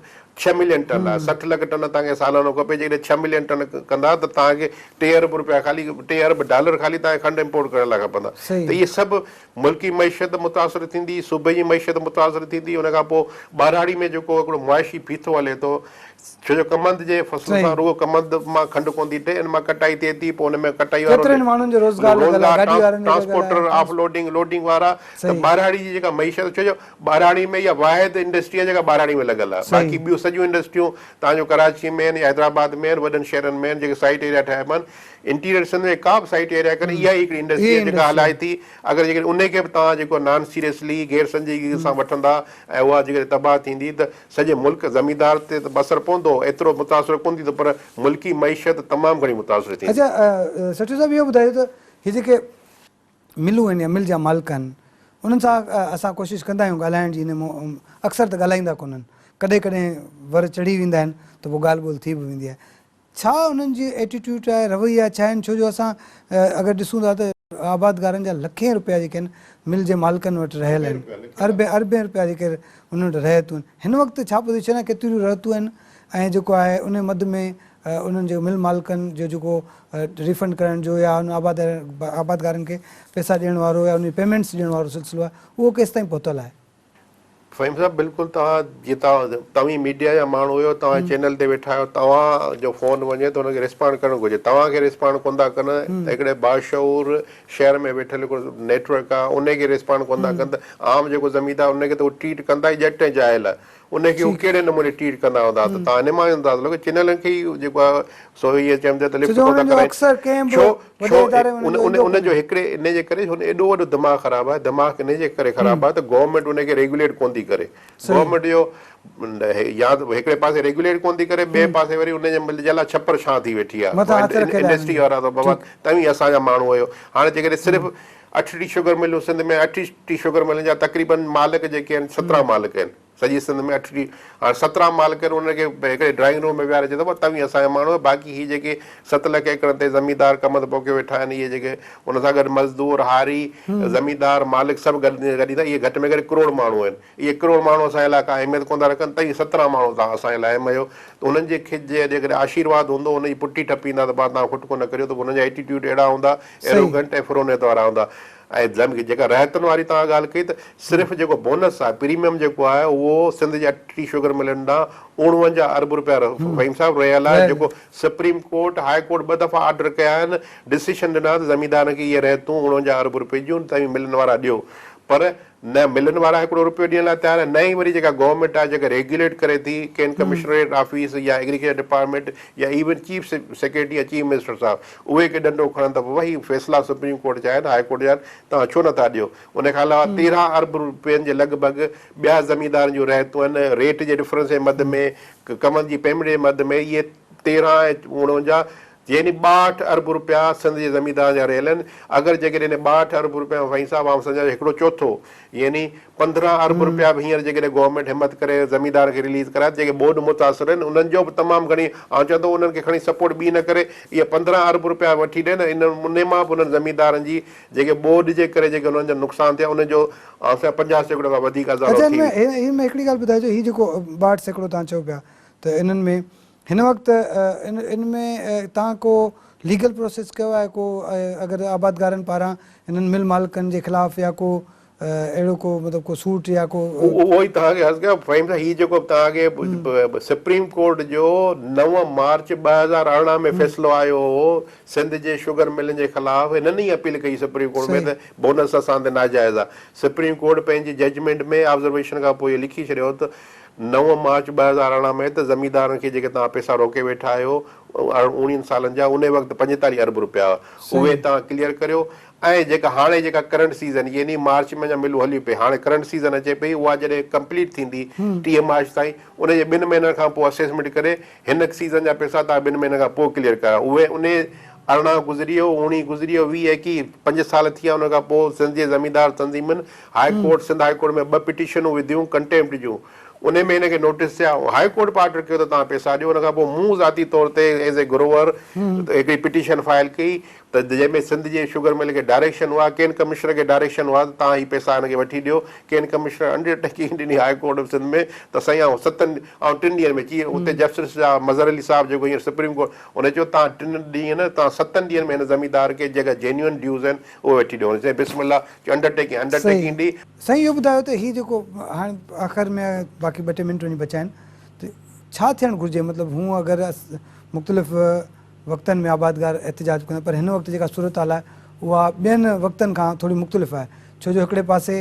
6 ملين ٽن آهي، 60 لک ٽن توهان کي سالانو کپي، جيڪڏهن 6 ملين ٽن ڪندا ته توهان کي 3 ارب روپيا خالي 3 ارب ڊالر خالي توهان کي کنڊ امپورٽ ڪرڻ لاء کپندا ته اهي سڀ ملڪي معيشت متاثر ٿيندي، صوبي جي معيشت متاثر ٿيندي، ان کان پوء ٻهراڙي ۾ جيڪو هڪڙو معاشي ڦيٿو هلي ٿو، ڇو جو ڪمند جي فصل سان رڳو ڪمند مان کنڊ ڪونه ٿي ٺهي، ان مان ڪٽائي ٿئي ٿي، پوء ان ۾ ڪٽائي وارو ڪيترن ماڻهن جو روزگار لڳل آهي، گاڏي وارن جو لڳل آهي، ٽرانسپورٽر، آف لوڊنگ، لوڊنگ وارا ته ٻهراڙي جي جيڪا معيشت ڇو جو ٻهراڙي ۾ اها واحد انڊسٽري آهي جيڪا ٻهراڙي ۾ لڳل آهي، باقي ٻيون سڄيون انڊسٽريون توهان جو ڪراچي ۾ آهن يا حيدرآباد ۾ آهن، وڏن شهرن ۾ آهن جيڪي سائيٽ ايريا ٺاهيا پيا آهن، انٽيريئر سنڌ ۾ ڪا به سائيٽ ايريا ڪانهي، اها ئي هڪڙي انڊسٽري آهي جيڪا هلائي ٿي، اگر جيڪڏهن انهي کي به توهان جيڪو نان سيريسلي غير سنجيدگي سان وٺندا ۽ اها جيڪڏهن تباهه ٿيندي ته سڄي ملڪ زميندار تي ته اثر پوندو، ايترو متاثر ڪونه ٿيندو پر ملڪي معيشت تمام گهڻي متاثر ٿيندي. اڇا سٺيو صاحب اهو ٻڌايو ته هي جيڪي ملون آهن يا مل جا مالڪ آهن انهن سان اسان ڪوشش ڪندا آهيون ڳالهائڻ جي ان اڪثر ته ڳالهائيندا ڪونهن ڪڏهن ڪڏهن ور چڙهي ويندا آهن ته پوء ڳالهه ٻولهه ٿي به ويندي آهي ڇا انهن جي ايٽيٽيوٽ آهي رويا ڇا آهن ڇو جو اسان اگر ڏسون ٿا ته آبادگارن جا لکين روپيا جيڪي آهن مل جي مالڪن وٽ رهيل آهن اربين اربين روپيا جيڪي انهن وٽ رهتون آهن هن وقت ڇا پوزيشن آهي ڪيتريون رهتون آهن ۽ جيڪو آهي ان مد ۾ انهن جي مل مالڪن جو جيڪو ريفنڊ ڪرڻ جو يا ان آبادگارن کي پئسا ڏيڻ وارو يا ان جي پيمينٽس ڏيڻ وارو سلسلو آهي اهو ڪيستائين پهتل آهي؟ فهيم صاحب بلڪل توهان جي توهين ميڊيا جا ماڻهو آهيو توهان چينل تي ويٺا آهيو توهان جو فون وڃي ته ان کي ريسپانڊ ڪرڻ گهرجي توهان کي ريسپانڊ ڪونه ٿا ڪن ته هڪڙي باشعور شهر ۾ ويٺل هڪڙو نيٽ ورڪ آهي ان کي ريسپانڊ ڪونه ٿا ڪن ته عام جيڪو زميندار ان کي ته هو ٽريٽ ڪندا ئي ڄٽ ۽ جاهل آهي ان کي هو ڪهڙي نموني ٽريٽ ڪندا هوندا ته توهان ان مان اندازو لڳايو چينلن کي ئي جيڪو آهي سو اهي چون ٿا ته لفٽ ڪونه ٿا ڪرائين ڇو ڇو ان جو هڪڙي ان جي ڪري هن ايڏو وڏو دماغ خراب آهي دماغ ان جي ڪري خراب آهي ته گورنمينٽ ان کي ريگوليٽ ڪونه ٿي ڪري گورنمينٽ جو يا هڪڙي پاسي ريگوليٽ ڪونه ٿي ڪري ٻئي پاسي وري ان جي مل جي لاء ڇپر ڇانء ٿي ويٺي آهي انڊسٽري وارا ته بابا توهين اسان جا ماڻهو آهيو هاڻي جيڪڏهن صرف 38 شگر ملون سنڌ ۾ 38 شگر ملن جا تقريبن مالڪ جيڪي آهن 17 مالڪ آهن سڄي سنڌ ۾ 38 هاڻ 17 مالڪ آهن انهن کي هڪڙي ڊرائنگ روم ۾ ويهاري چئي ٿو بابا توهين اسان جا ماڻهو آهيو باقي هي جيڪي 7 لک ايڪڙن تي زميندار ڪمند پوکيو ويٺا آهن اهي جيڪي ان سان گڏ مزدور هاري زميندار مالڪ سڀ گڏ گڏ ايندا اهي گهٽ ۾ گهٽ ڪروڙ ماڻهو آهن اهي ڪروڙ ماڻهو اسان جي لاء ڪا اهميت ڪونه ٿا رکن توهين 17 ماڻهو توهان اسان جي لاء اهم آهيو ته انهن جي کي جيڪڏهن آشيرواد هوندو ان جي پٽي ٺپيندا ته بابا توهان کٽڪو نه ڪريو ته انهن جا ايٽيٽيوڊ اهڙا هوندا ايروگنٽ ۽ فرونيت وارا هوندا ۽ جيڪا رعايتن واري توهان ڳالهه ڪئي ته صرف جيڪو بونس آهي پريميم جيڪو آهي اهو سنڌ جي اٺٽيهه شوگر ملن ڏانهن 49 ارب روپيا فهيم صاحب رهيل آهي جيڪو سپريم ڪورٽ هاء ڪورٽ ٻه دفعا آرڊر ڪيا آهن ڊسيشن ڏنا ته زميندارن کي اهي رعايتون 49 ارب روپين جون توهين ملن وارا ڏيو پر نه ملن وارا هڪڙو روپيو ڏيڻ لاء تيار آهن نه ئي وري جيڪا گورنمينٽ آهي جيڪا ريگيوليٽ ڪري ٿي ڪين ڪمشنريٽ آفيس يا ايگريڪلچر ڊپارٽمينٽ يا ايون چيف سيڪريٽري يا چيف منسٽر صاحب اهي ڪي ڏنڊو کڻن ته بابا هي فيصلا سپريم ڪورٽ جا آهن هاء ڪورٽ جا آهن توهان ڇو نٿا ڏيو ان کان علاوه 13 ارب روپين جي لڳ ڀڳ ٻيا زميندارن جون رهتون آهن ريٽ جي ڊفرنس جي مد ۾ ڪمند جي پيمينٽ جي مد ۾ اهي 13 ۽ 49 يعني 62 ارب روپيا سنڌ جي زميندارن جا رهيل آهن، اگر جيڪڏهن انهن 62 ارب روپيا مان فهيم صاحب آئون سمجهان ٿو هڪڙو چوٿو يعني 15 ارب روپيا به هينئر جيڪڏهن گورنمينٽ همت ڪري زميندارن کي رليز ڪرائي ته جيڪي ٻوڏ متاثر آهن انهن جو به تمام گهڻي آئون چوان ٿو انهن کي کڻي سپورٽ ٻي نه ڪري اهي 15 ارب روپيا وٺي ڏين انهن انهي مان به انهن زميندارن جي جيڪي ٻوڏ جي ڪري جيڪي انهن جا نقصان ٿيا انهن جو آئون سمجهان 50% کان وڌيڪ ازالو اڇا ٿي ان ۾ ان ۾ هڪڙي ڳالهه ٻڌائجو هي جيڪو 62% توهان چئو پيا ته انهن ۾ هن وقت ان ۾ توهان ڪو ليگل پروسيس ڪيو آهي ڪو اگر آبادگارن پاران انهن مل مالڪن جي خلاف يا ڪو اهڙو ڪو مطلب ڪو سوٽ يا ڪو. اهو ئي توهان کي عرض ڪيان فهيم صاحب هي جيڪو توهان کي سپريم ڪورٽ جو 9 مارچ 2018 ۾ فيصلو آيو هو سنڌ جي شگر ملن جي خلاف هنن ئي اپيل ڪئي سپريم ڪورٽ ۾ ته بونس اسان تي ناجائز آهي سپريم ڪورٽ پنهنجي ججمينٽ ۾ آبزرويشن کان پوء اهو لکي ڇڏيو ته 9 مارچ 2018 ۾ ته زميندارن کي جيڪي توهان پئسا روڪي ويٺا آهيو اوڻيهن سالن جا انهي وقت 45 ارب روپيا اهي توهان ڪليئر ڪريو ۽ جيڪا هاڻي جيڪا ڪرنٽ سيزن يعني مارچ ۾ اڃا ملون هليون پئي هاڻي ڪرنٽ سيزن اچي پئي اها جڏهن ڪمپليٽ ٿيندي 30 مارچ تائين ان جي ٻن مهينن کان پوء اسيسمينٽ ڪري هن سيزن جا پئسا توهان ٻن مهينن کان پوء ڪليئر ڪرايو اهي انهي 18 گذري ويو اوڻيهه گذري ويو 20 21 پنج سال ٿي ويا ان کان پوء سنڌ جي زميندار تنظيمن high court Sindh high court ۾ ٻه پٽيشنون وڌيون ڪنٽيمپٽ جون انهي ۾ هن کي نوٽيس ٿيا هاء ڪورٽ به آرڊر ڪيو ته توهان پئسا ڏيو ان کان پوء مون ذاتي طور تي ايز اي گروور هڪڙي پٽيشن فائل ڪئي ته جنهن ۾ سنڌ جي شگر مل کي ڊائريڪشن هئا، ڪين ڪمشنر کي ڊائريڪشن هئا ته توهان هي پئسا هن کي وٺي ڏيو، ڪين ڪمشنر انڊر ٽيڪنگ ڏني هاء ڪورٽ آف سنڌ ۾ ته سائين آئون ستن آئون ٽن ڏينهن ۾ چي اتي جسٽس صاحب مظهر علي صاحب جيڪو هينئر سپريم ڪورٽ ان چيو توهان ٽن ڏينهن نه توهان ستن ڏينهن ۾ هن زميندار کي جيڪا جينيوئن ڊيوز آهن اهي وٺي ڏيو هن چيو بسم الله چيو انڊر ٽيڪنگ انڊر ٽيڪنگ ڏي. سائين اهو ٻڌايو ته هي جيڪو هاڻ آخر ۾ باقي ٻه ٽي منٽ وڃي بچا آهن ته ڇا ٿيڻ گهرجي مطلب هونء اگر مختلف وقتن ۾ آبادگار احتجاج به ڪندا پر هن وقت جيڪا صورتحال آهي اها ٻين وقتن کان ٿوري مختلف آهي ڇو جو هڪڙي پاسي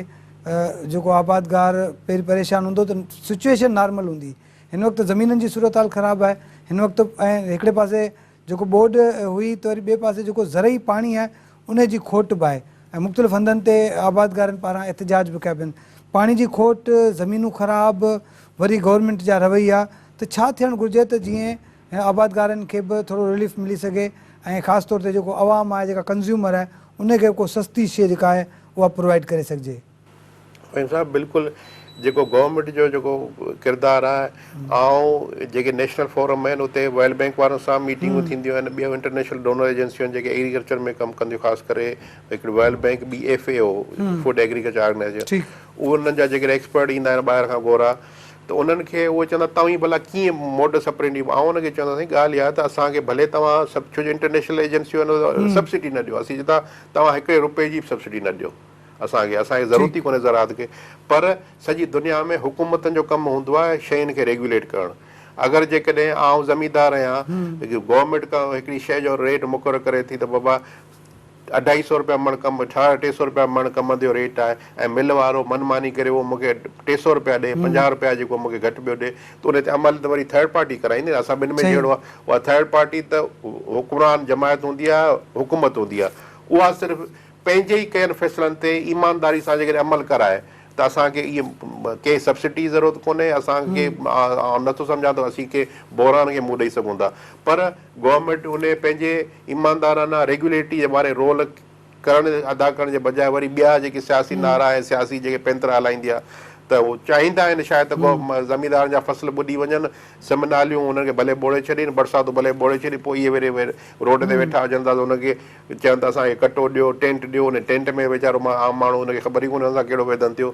جيڪو آبادگار پهرين پريشان هوندو ته سچويشن نارمل هوندي هن وقت زمينن جي صورتحال خراب آهي هن وقت ۽ هڪڙي پاسي جيڪو ٻوڏ هئي ته وري ٻئي پاسي جيڪو زرعي پاڻي آهي ان جي کوٽ به آهي ۽ مختلف هنڌن تي آبادگارن پاران احتجاج به ڪيا پين پاڻي جي کوٽ زمينون خراب وري گورنمينٽ جا رويا ته ڇا ٿيڻ گهرجي ته جيئن ۽ آبادگارن کي به ٿورو رليف ملي سگهي ۽ خاص طور تي جيڪو عوام آهي جيڪا ڪنزيومر آهي ان کي به ڪو سستي شيء جيڪا آهي اها پرووائيڊ ڪري سگهجي. فهيم صاحب بلڪل جيڪو گورنمينٽ جو جيڪو ڪردار آهي ۽ جيڪي نيشنل فورم آهن اتي ورلڊ بينڪ وارن سان ميٽنگون ٿينديون آهن ٻيون انٽرنيشنل ڊونر ايجنسيون آهن جيڪي ايگريڪلچر ۾ ڪم ڪنديون خاص ڪري هڪڙي ورلڊ بينڪ ٻي F A O food agriculture organisation انهن جا جيڪڏهن ايڪسپرٽ ايندا آهن ٻاهر کان گورا ته انهن کي اهي چوندا توهين ڀلا ڪيئن موڊس اپرينڊي آئون انهن کي چوندو سائين ڳالهه اها آهي ته اسان کي ڀلي توهان سڀ ڇو جو انٽرنيشنل ايجنسيون آهن سبسڊي نه ڏيو اسين چون ٿا توهان هڪڙي روپئي جي به سبسڊي نه ڏيو اسان کي اسان کي ضرورت ئي ڪونهي زراعت کي پر سڄي دنيا ۾ حڪومتن جو ڪم هوندو آهي شين کي ريگيوليٽ ڪرڻ اگر جيڪڏهن آئون زميندار آهيان گورنمينٽ هڪڙي شيء جو ريٽ مقرر ڪري ٿي ته بابا اڍائي سئو رپيا مڻ ڪم، 350 رپيا مڻ ڪمند جو ريٽ آهي ۽ مل وارو من ماني ڪري اهو مون کي 300 رپيا ڏي، 50 رپيا جيڪو مون کي گهٽ پيو ڏي ته ان تي عمل ته وري ٿرڊ پارٽي ڪرائيندي نه، اسان ٻن ۾ جهيڙو آهي، اها ٿرڊ پارٽي ته حڪمران جماعت هوندي آهي، حڪومت هوندي آهي، اها صرف پنهنجي ئي ڪيل فيصلن تي ايمانداري سان جيڪڏهن عمل ڪرائي ته اسان کي اهي ڪنهن سبسڊي جي ضرورت ڪونهي، اسان کي آئون نٿو سمجهان ته اسين ڪنهن بحران کي منهن ڏئي سگهون ٿا پر گورنمينٽ انهي پنهنجي ايماندارانه ريگيوليٽري واري رول ڪرڻ ادا ڪرڻ جي بجاء وري ٻيا جيڪي سياسي نعرا ۽ سياسي جيڪي پينترا هلائيندي آهي ته هو چاهيندا آهن شايد ته زميندارن جا فصل ٻڏي وڃن سم ناليون انهن کي ڀلي ٻوڙي ڇڏين برساتون ڀلي ٻوڙي ڇڏين پوء اهي وري روڊ تي ويٺا هجن ٿا ته انهن کي چون ته اسان کي ڪٽو ڏيو ٽينٽ ڏيو ان ٽينٽ ۾ ويچارو عام ماڻهو ان کي خبر ئي ڪونهي ان سان ڪهڙو ويڌن ٿيو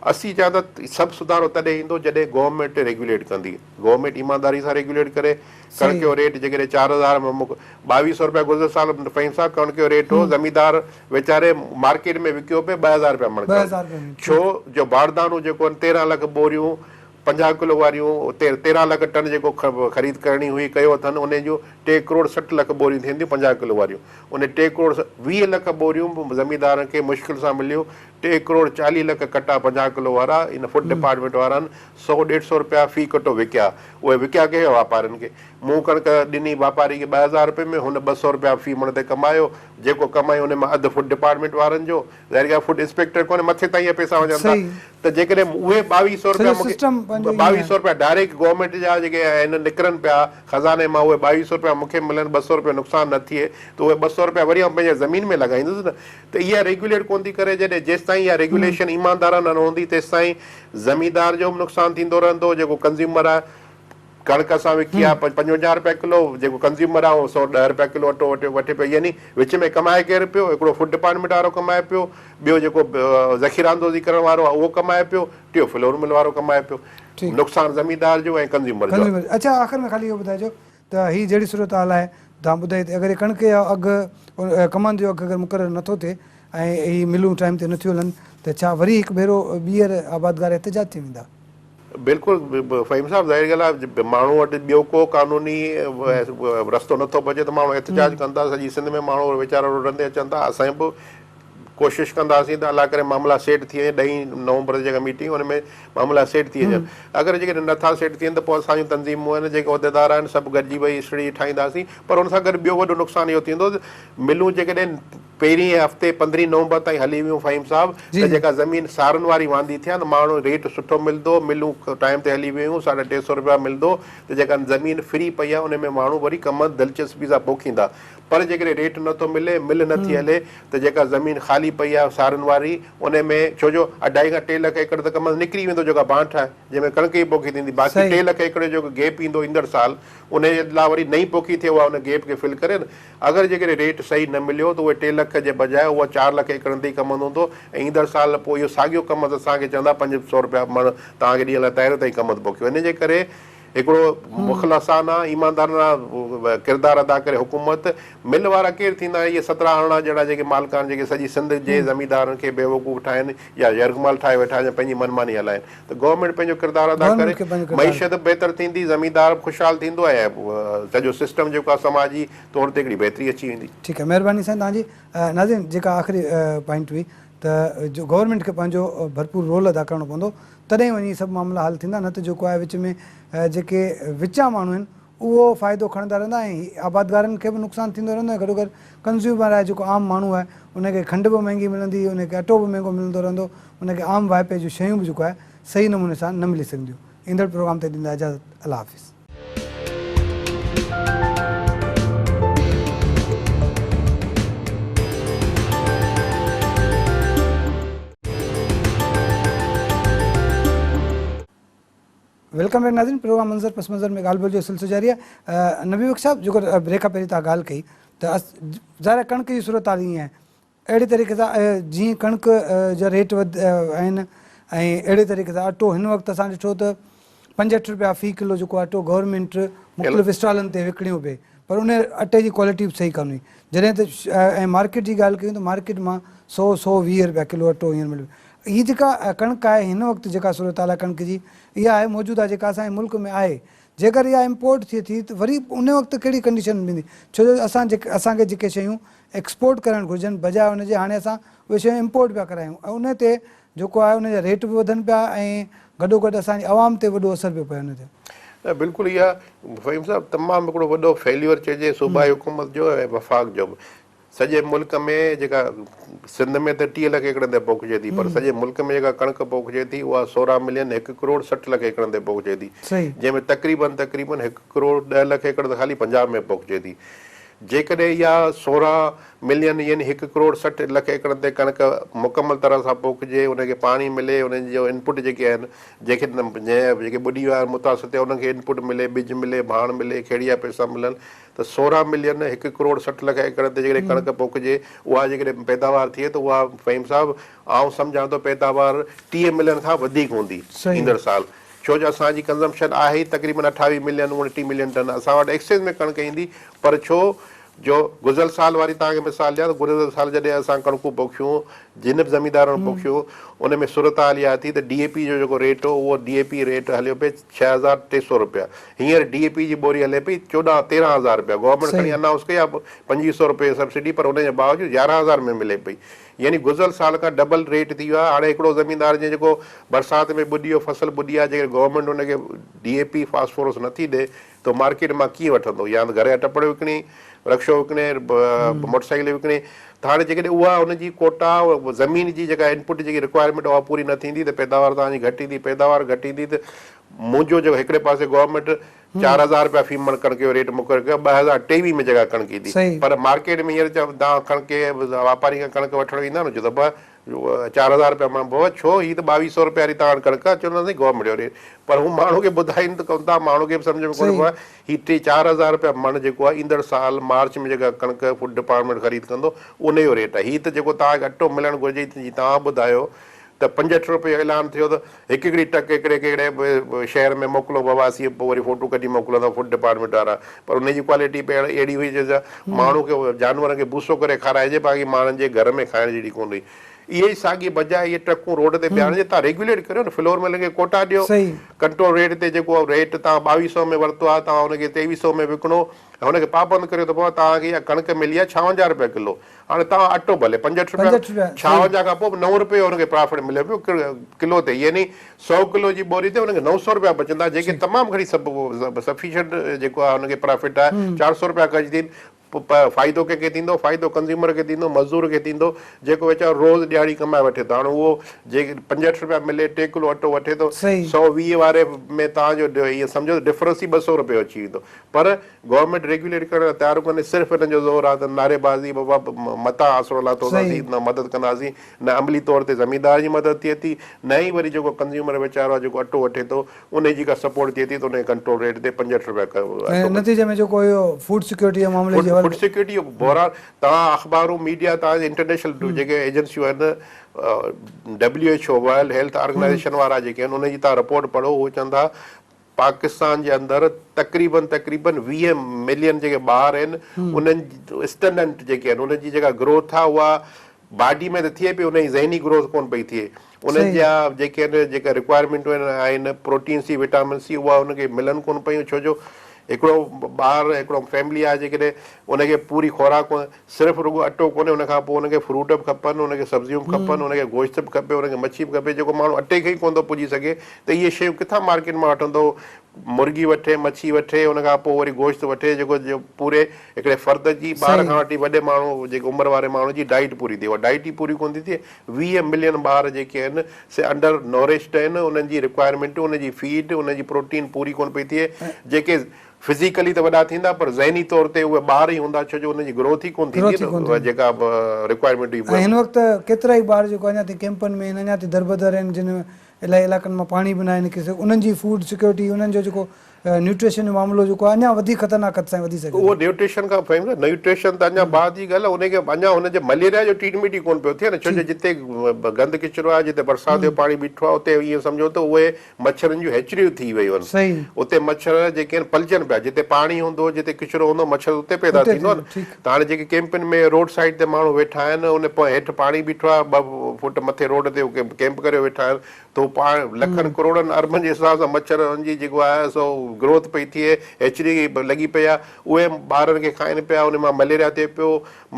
اسين چاهيون ٿا سڀ سڌارو تڏهن ايندو جڏهن گورنمينٽ ريگيوليٽ ڪندي گورنمينٽ ايمانداري سان ريگيوليٽ ڪري ڪڻڪ جو ريٽ جيڪڏهن 4000 ۾ مون 22 سئو رپيا گذريل سال فهيم صاحب ڪڻڪ جو ريٽ هو زميندار ويچاري مارڪيٽ ۾ وڪيو پئي 2000 رپيا مڻ ڪڻڪ ڇو جو باردانو جيڪو آهن 13 لک ٻوريون 50 ڪلو واريون 13 لک ٽن جيڪو خريد ڪرڻي هئي ڪيو اٿن انهي جون 3 ڪروڙ 60 لک ٻوريون ٿين ٿيون 50 ڪلو واريون انهي 3 ڪروڙ 20 لک ٻوريون به زميندارن کي مشڪل سان مليون 3 ڪروڙ 40 لک ڪٽا 50 ڪلو وارا ان فوڊ ڊپارٽمينٽ وارن سئو ڏيڍ سئو رپيا في ڪٽو وڪيا. اهي وڪيا ڪنهن کي؟ واپارين کي. مون ڪڻڪ ڏني واپاري کي 2000 رپين ۾ هن 200 رپيا في مڻ تي ڪمايو. جيڪو ڪمايو ان مان اڌ فوڊ ڊپارٽمينٽ وارن جو. ظاهر ڳالهه فوڊ انسپيڪٽر ڪونهي مٿي تائين اهي پئسا وڃن ٿا. ته جيڪڏهن اهي ٻاويهه سئو رپيا مون کي ٻاويهه سئو رپيا ڊائريڪٽ گورنمينٽ جا جيڪي آهن نڪرن پيا خزاني مان اهي ٻاويهه سئو رپيا مون کي ملن ٻه سئو رپيو نقصان نه ٿئي ته اهي ٻه سئو رپيا وري آئون پنهنجي زمين ۾ لڳائيندس نه ته اها ريگيوليٽ ڪونه ٿي ڪري جڏهن جيستائين اها ريگيوليشن ايماندارانه نه هوندي تيستائين زميندار جو به نقصان ٿيندو رهندو جيڪو ڪنزيومر آهي ڪڻڪ اسان وڪي آهي 55 رپيا ڪلو جيڪو ڪنزيومر آهي اهو 110 رپيا ڪلو اٽو وٺي پيو يعني وچ ۾ ڪمائي ڪير پيو هڪڙو فوڊ ڊپارٽمينٽ وارو ڪمائي پيو ٻيو جيڪو ذخيره اندوزي ڪرڻ وارو آهي اهو ڪمائي پيو ٽيو فلور مل وارو ڪمائي پيو نقصان زميندار جو ۽ ڪنزيومر جو آهي. اڇا آخر ۾ خالي اهو ٻڌائجو ته هي جهڙي صورتحال آهي توهان ٻڌائي ته اگر هي ڪڻڪ جو اگهه ڪمند جو اگهه اگر مقرر نٿو ٿئي ۽ هي ملون ٽائيم تي نٿيون هلن ته ڇا وري هڪ ڀيرو ٻيهر آبادگار احتجاج ٿي ويندا؟ بلڪل فهيم صاحب ظاهر ڳالهه آهي ماڻهو وٽ ٻيو ڪو قانوني رستو نٿو بچي ته ماڻهو احتجاج ڪن ٿا سڄي سنڌ ۾ ماڻهو ويچارا روڊن تي اچن ٿا اسان به ڪوشش ڪنداسين ته الله ڪري معاملا سيٽ ٿي وڃن ڏهين نومبر تي جيڪا ميٽنگ ان ۾ معاملا سيٽ ٿي وڃن اگر جيڪڏهن نٿا سيٽ ٿين ته پوء اسان جون تنظيمون آهن جيڪي عهديدار آهن سڀ گڏجي ويهي اسٽريٽجي ٺاهينداسين پر ان سان گڏ ٻيو وڏو نقصان اهو ٿيندو ته ملون جيڪڏهن پهرين هفتي پندرهين نومبر تائين هلي ويون فهيم صاحب ته جيڪا زمين سارن واري واندي ٿي آ ته ماڻهو ريٽ سٺو ملندو ملون ٽائيم تي هلي ويون ساڍا ٽي سو رپيا ملندو ته جيڪا زمين فري پئي آ ان ۾ ماڻهو وري ڪمند دلچسپي سان پوکيندا پر جيڪڏهن ريٽ نٿو ملي مل نٿي هلي ته جيڪا زمين خالي پئي آ سارن واري ان ۾ ڇو جو اڍائي کان ٽي لک ايڪڙ ته ڪمند نڪري ويندو جيڪا بانٺ آهي جنهن ۾ ڪڻڪ ئي پوکي ٿيندي باقي ٽي لک ايڪڙ جو جيڪو گيپ ايندو ايندڙ سال ان جي لاء وري نئين پوکي ٿئي اها ان گيپ کي فل ڪري نه اگر جيڪڏهن ريٽ صحيح نه مليو ته اهي ٽي لک جي بجاء اها چار لک ايڪڙن تي ئي ڪمند هوندو ۽ ايندڙ سال پوء اهو ساڳيو ڪمند اسان کي چوندا 500 رپيا مڻ توهان کي ڏيڻ لاء تيار آهيون توهين ڪمند پوکيو ان جي ڪري هڪڙو مخلصانه ايماندارانه ڪردار ادا ڪري حڪومت مل وارا ڪير ٿيندا آهن اهي سترهن ارڙهن ڄڻا جيڪي مالڪان جيڪي سڄي سنڌ جي زميندارن کي بيوقوف ٺاهين يا يرغمال ٺاهي ويٺا آهن يا پنهنجي من ماني هلائين ته گورنمينٽ پنهنجو ڪردار ادا ڪري معيشت به بهتر ٿيندي زميندار به خوشحال ٿيندو ۽ سڄو سسٽم جيڪو آهي سماجي طور تي هڪڙي بهتري اچي ويندي. ٺيڪ آهي مهرباني سائين توهان جي ناظرين جيڪا آخري پوائنٽ هئي ته جو گورنمينٽ کي پنهنجو ڀرپور رول ادا ڪرڻو پوندو تڏهن وڃي سڀ معاملا حل ٿيندا نه ته جيڪو آهي وچ ۾ جيڪي وچان ماڻهو آهن اهو فائدو کڻندا رهندا ۽ آبادگارن کي به نقصان ٿيندو رهندو ۽ گڏوگڏ ڪنزيومر آهي جيڪو عام ماڻهو آهي ان کي کنڊ به مهنگي ملندي ان کي اٽو به مهنگو ملندو رهندو ان کي عام واهپي جون شيون به جيڪو آهي صحيح نموني سان نه ملي سگهنديون ايندڙ پروگرام تائين ڏيندا اجازت الله حافظ. Welcome back ناظرين پروگرام منظر پس منظر ۾ ڳالهه ٻولهه جو سلسلو جاري آهي نبي بخش صاحب جيڪو بريڪ کان پهرين توهان ڳالهه ڪئي ته ظاهر آهي ڪڻڪ جي صورت حال ائين آهي اهڙي طريقي سان جيئن ڪڻڪ جا ريٽ وڌ آهن ۽ اهڙي طريقي سان اٽو هن وقت اسان ڏٺو ته 65 روپيا في ڪلو جيڪو اٽو گورنمينٽ مختلف اسٽالن تي وڪڻيو پئي پر ان اٽي جي ڪوالٽي به صحيح ڪانه هئي جڏهن ته ۽ مارڪيٽ جي ڳالهه ڪيون ته مارڪيٽ مان سو 120 روپيا ڪلو اٽو هينئر مليو هي جيڪا ڪڻڪ آهي هن وقت جيڪا صورتحال آهي ڪڻڪ جي اها آهي موجوده جيڪا اسان جي ملڪ ۾ آهي جيڪر اها امپورٽ ٿئي ٿي ته وري ان وقت ڪهڙي ڪنڊيشن ۾ ڇو جو اسان اسان کي جيڪي شيون ايڪسپورٽ ڪرڻ گهرجن بجاء ان جي هاڻي اسان اهي شيون امپورٽ پيا ڪرايون ۽ ان تي جيڪو آهي ان جا ريٽ به وڌن پيا ۽ گڏوگڏ اسان جي عوام تي وڏو اثر پيو پئي ان تي. نه بلڪل اها فهيم صاحب تمام هڪڙو وڏو فيليور چئجي صوبائي حڪومت جو ۽ وفاق جو به سڄي ملڪ ۾ جيڪا سنڌ ۾ ته 30 لک ايڪڙن تي پوکجي ٿي پر سڄي ملڪ ۾ جيڪا ڪڻڪ پوکجي ٿي اها 16 ملين 1 ڪروڙ 60 لک ايڪڙن تي پوکجي ٿي جنهن ۾ تقريبن تقريبن 1 ڪروڙ 10 لک ايڪڙ ته خالي پنجاب ۾ پوکجي ٿي جيڪڏهن اها 16 ملين يعني 1 ڪروڙ 60 لک ايڪڙن تي ڪڻڪ مڪمل طرح سان پوکجي ان کي پاڻي ملي انهن جو انپٽ جيڪي آهن جيڪي جيڪي ٻڏي ويا آهن متاثر ٿيا انهن کي انپٽ ملي ٻج ملي ڀاڻ ملي کيڙي جا پئسا ملن ته 16 ملين هڪ ڪروڙ 60 لک ايڪڙ تي جيڪڏهن ڪڻڪ پوکجي اها جيڪڏهن پيداوار ٿئي ته اها فهيم صاحب آئون سمجهان ٿو پيداوار 30 ملين کان وڌيڪ هوندي ايندڙ سال ڇو جو اسان جي ڪنزمپشن آهي ئي تقريبن 28 ملين 29 ملين ٽن اسان وٽ ايڪسيس ۾ ڪڻڪ ايندي پر ڇو جو گذريل سال واري توهان کي مثال ڏيان ته گذريل سال جڏهن اسان ڪڻڪون پوکيون جن به زميندارن پوکيو ان ۾ صورتحال اها ٿي ته ڊي اي پي جو جيڪو ريٽ هو اهو ڊي اي پي ريٽ هليو پئي 6300 رپيا هينئر ڊي اي پي جي ٻوري هلي پئي چوڏهن 13 هزار رپيا گورنمينٽ کڻي انائونس ڪئي آهي 2500 رپئي سبسڊي پر ان جي باوجود 11 هزار ۾ ملي پئي يعني گذريل سال کان ڊبل ريٽ ٿي ويو آهي هاڻي هڪڙو زميندار جنهن جيڪو برسات ۾ ٻڏي ويو فصل ٻڏي ويو آهي جيڪڏهن گورنمينٽ ان کي ڊي اي پي فاسفورس نٿي ڏي ته مارڪيٽ مان ڪيئن وٺندو يا ته گهر جا ٽپڙ وڪڻي رڪشو وڪڻي موٽر سائيڪل وڪڻي ته هاڻي جيڪڏهن اها ان جي ڪوٽا زمين جي جيڪا انپٽ جيڪي رڪوائرمينٽ اها پوري نه ٿيندي ته پيداوار توهان جي گهٽ ايندي پيداوار گهٽ ايندي ته منهنجو جيڪو هڪڙي پاسي گورنمينٽ 4000 رپيا في مڻ ڪڻڪ جو ريٽ مقرر ڪيو 2023 ۾ جيڪا ڪڻڪ ايندي پر مارڪيٽ ۾ هينئر توهان ڪڻڪ واپاري کان ڪڻڪ وٺڻ ويندا نه چوندو ابا 4000 رپيا مڻ بابا ڇو هي ته 2200 رپيا واري توهان وٽ ڪڻڪ آهي چوندا سائين گورنمينٽ جو ريٽ پر هو ماڻهو کي ٻڌائين ته ڪونه ٿا ماڻهو کي به سمجهه ۾ ڪونه پوي هي ٽي 4000 رپيا مڻ جيڪو آهي ايندڙ سال مارچ ۾ جيڪا ڪڻڪ فوڊ ڊپارٽمينٽ خريد ڪندو ان جو ريٽ آهي هي ته جيڪو توهان کي اٽو ملڻ گهرجي جي توهان ٻڌايو ته 65 روپيه جو اعلان ٿيو ته هڪ هڪڙي ٽڪ هڪڙي ڪهڙي شهر ۾ موڪلو بابا اسين پوء وري فوٽو ڪڍي موڪلندا فوڊ ڊپارٽمينٽ وارا پر ان جي ڪوالٽي به اهڙي هئي جو ماڻهو کي جانورن کي بوسو ڪري کارائجي باقي ماڻهن جي گهر ۾ کائڻ جهڙي ڪونه هئي. اهي ئي ساڳي بجاء اهي ٽرڪون روڊ تي بيهارڻ جي توهان ريگيوليٽ ڪريو نه فلور ملن کي ڪوٽا ڏيو ڪنٽرول ريٽ تي جيڪو ريٽ توهان ٻاويهه سئو ۾ ورتو آهي توهان ان کي ٽيويهه سئو ۾ وڪڻو ۽ هن کي پابند ڪريو ته بابا توهان کي اها ڪڻڪ ملي آهي ڇاونجاهه رپيا ڪلو هاڻي توهان اٽو ڀلي 65 رپيا 56 کان پوء به 9 رپيو هن کي پرافٽ ملي پيو ڪلو تي يعني سئو ڪلو جي ٻوري تي هن کي 900 رپيا بچندا جيڪي تمام گهڻي سفيشنٽ جيڪو آهي هن کي پرافٽ آهي 400 رپيا خرچ ٿين فائدو ڪنهن کي ٿيندو؟ فائدو ڪنزيومر کي ٿيندو، مزدور کي ٿيندو، جيڪو ويچارو روز ڏهاڙي ڪمائي وٺي ٿو. هاڻي اهو جي 65 رپيا ملي ٽي ڪلو اٽو وٺي ٿو، 120 واري ۾ توهان جو ائين سمجهو ته ڊفرنس ئي 200 رپيو اچي ويندو. پر گورنمينٽ ريگيوليٽ ڪرڻ لاء تيار ڪونهي، صرف انهن جو زور آهي ته نعريبازي بابا متان آسرو لاٿو اٿاسين، نه مدد ڪنداسين، نه عملي طور تي زميندار جي مدد ٿئي ٿي، نه ئي وري جيڪو ڪنزيومر ويچارو آهي جيڪو اٽو وٺي ٿو، انهي جي ڪا سپورٽ ٿئي ٿي ته انهي ڪنٽرول ريٽ تي 65 رپيا ۽ نتيجي ۾ جيڪو اهو فوڊ سيڪيورٽي جي معاملي جي فوڊ سيڪيورٽي جو بحران توهان اخبارون ميڊيا توهان جي انٽرنيشنل جيڪي ايجنسيون آهن W H O world health organisation وارا جيڪي آهن انهن جي توهان رپورٽ پڙهو اهي چون ٿا پاڪستان جي اندر تقريبن تقريبن 20 ملين جيڪي ٻار آهن انهن اسٽنڊنٽ جيڪي آهن انهن جي جيڪا گروٿ آهي اها باڊي ۾ ته ٿئي پئي انهن جي ذهني گروٿ ڪونه پئي ٿئي انهن جا جيڪي آهن جيڪا رڪوائرمينٽون آهن پروٽين سي وٽامن سي اها انهن کي ملن ڪونه پيون ڇو جو هڪڙو ٻار هڪڙو فيملي آهي جيڪڏهن ان کي پوري خوراڪ صرف رڳو اٽو ڪونهي ان کان پوء ان کي فروٽ به کپن ان کي سبزيون به کپن ان کي گوشت به کپي ان کي مڇي به کپي جيڪو ماڻهو اٽي کي ئي ڪونه ٿو پڄي سگهي ته اهي شيون ڪٿان مارڪيٽ مان وٺندو مرغي وٺي مڇي وٺي ان کان پوء وري گوشت وٺي جيڪو پوري هڪڙي فرد جي ٻار کان وٺي وڏي ماڻهو جيڪي عمر واري ماڻهو جي ڊائيٽ پوري ٿئي اها ڊائيٽ ئي پوري ڪونه ٿي ٿئي 20 ملين ٻار جيڪي آهن سي انڊر نورشڊ آهن انهن جي رڪوائرمينٽ انهن جي فيڊ انهن جي پروٽين پوري ڪونه پئي ٿئي جيڪي فزيڪلي ته وڏا ٿيندا پر ذهني طور تي اهي ٻار ئي هوندا ڇو جو انهن جي گروٿ ئي ڪونه ٿيندي نه جيڪا رڪوائرمينٽ هئي. ۽ هن وقت ڪيترائي ٻار جيڪو اڃا تائين ڪيمپن ۾ آهن اڃا تائين دربدر آهن جن الاهي علائقن مان پاڻي به ناهي نڪري سگهيو انهن جي فوڊ سيڪيورٽي انهن جو جيڪو نيوٽريشن جو معاملو جيڪو آهي اڃا وڌيڪ خطرناڪ حد تائين وڌي سگهي ٿو. اهو نيوٽريشن کان فهيم صاحب نيوٽريشن ته اڃا بعد جي ڳالهه آهي انهي کي اڃا هن جي مليريا جو ٽريٽمينٽ ئي ڪونه پيو ٿئي نه ڇو جو جتي گند ڪچرو آهي جتي برسات جو پاڻي بيٺو آهي اتي ائين سمجهو ته اهي مڇرن جون هيچريون ٿي ويون آهن اتي مڇر جيڪي آهن پلجن پيا جتي پاڻي هوندو جتي ڪچرو هوندو مڇر اتي پيدا ٿيندو نه ته هاڻي جيڪي ڪيمپن ۾ روڊ سائيڊ تي ماڻهو ويٺا آهن ان هيٺ پاڻي بيٺو آهي 2 فوٽ مٿي روڊ تي ڪيمپ ڪريو ويٺا آهن ته پاڻ لکن ڪروڙن اربن جي حساب سان مڇر انهن جي جيڪو آهي سو گروٿ پئي ٿئي هيچري لڳي پئي آهي اهي ٻارن کي کائن پيا ان مان مليريا ٿئي پيو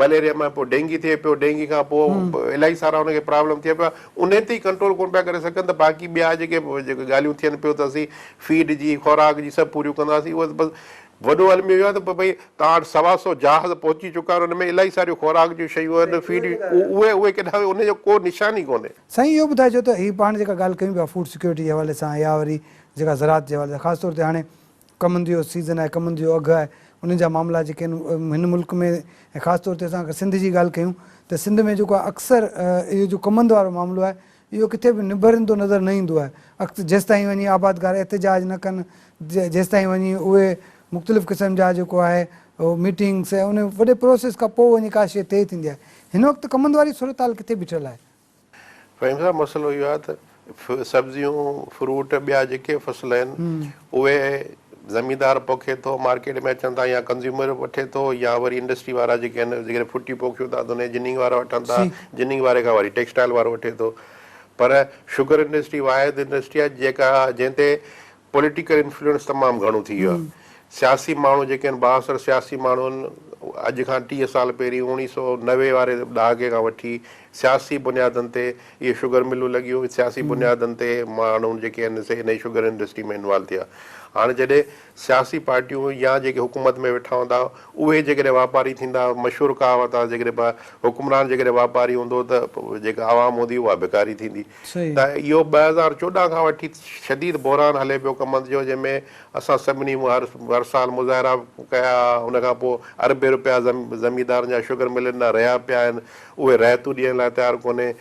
مليريا مان پوء ڊينگي ٿئي پيو ڊينگي کان پوء الاهي سارا ان کي پرابلم ٿئي پيا انهن تي ئي ڪنٽرول ڪونه پيا ڪري سگهن ته باقي ٻيا جيڪي جيڪي ڳالهيون ٿين پيو ته اسين فيڊ جي خوراڪ جي سڀ پوريون ڪنداسين اهي ته بس وڏو الميو اهو آهي ته ڀئي توهان وٽ سوا سو جهاز پهچي چڪا آهن ان ۾ الاهي ساريون خوراڪ جون شيون آهن فيڊ اهي اهي ڪيڏانهن ان جو ڪو نشان ئي ڪونهي. سائين اهو ٻڌائجو ته هي پاڻ جيڪا ڳالهه ڪيون پيا فوڊ سيڪيورٽي جي حوالي سان يا وري جيڪا زراعت جي حوالي سان خاص طور تي هاڻي ڪمند جو سيزن آهي ڪمند جو اگهه آهي انهن جا معاملا جيڪي آهن هن ملڪ ۾ ۽ خاص طور تي اسان اگر سنڌ جي ڳالهه ڪيون ته سنڌ ۾ جيڪو آهي اڪثر اهو جو ڪمند وارو معاملو آهي اهو ڪٿي به نبرندو نظر نه ايندو آهي اڪثر جيستائين وڃي آبادگار احتجاج نه ڪن جيستائين وڃي اهي مختلف قسم جا جيڪو آهي ميٽنگس ۽ ان وڏي پروسيس کان پوء وڃي ڪا شيء طئي ٿيندي آهي هن وقت ڪمند واري صورتحال ڪٿي بيٺل آهي؟ فهيم صاحب مسئلو اهو آهي ته سبزيون فروٽ ٻيا جيڪي فصل آهن اهي زميندار پوکي ٿو مارڪيٽ ۾ اچن ٿا يا ڪنزيومر وٺي ٿو يا وري انڊسٽري وارا جيڪي آهن جيڪڏهن ڦٽي پوکيون ٿا ته ان جي جننگ وارا وٺن ٿا جننگ واري کان وري ٽيڪسٽائل وارو وٺي ٿو پر شگر انڊسٽري واحد انڊسٽري آهي جيڪا جنهن تي پوليٽيڪل انفلوئنس تمام گهڻو ٿي ويو آهي. سياسي ماڻهو جيڪي آهن بااثر سياسي ماڻهو آهن اڄ کان 30 سال پهرين 1990 واري ڏهاڪي کان وٺي سياسي بنيادن تي اهي شگر ملون لڳيون سياسي بنيادن تي ماڻهو جيڪي آهن سي انهي شگر انڊسٽري ۾ انوالو ٿيا هاڻي جڏهن سياسي پارٽيون يا جيڪي حڪومت ۾ ويٺا هوندا اهي جيڪڏهن واپاري ٿيندا مشهور ڪهاوت آهي جيڪڏهن حڪمران جيڪڏهن واپاري هوندو ته جيڪا عوام هوندي اها بکاري ٿيندي ته اهو 2014 کان وٺي شديد بحران هلي پيو ڪمند جو جنهن ۾ اسان سڀني هر سال مظاهرا ڪيا ان کان پوء اربين روپيا زميندارن جا شگر ملن ڏانهن رهيا پيا آهن اهي رهتون ڏيڻ لاء تيار ڪونهي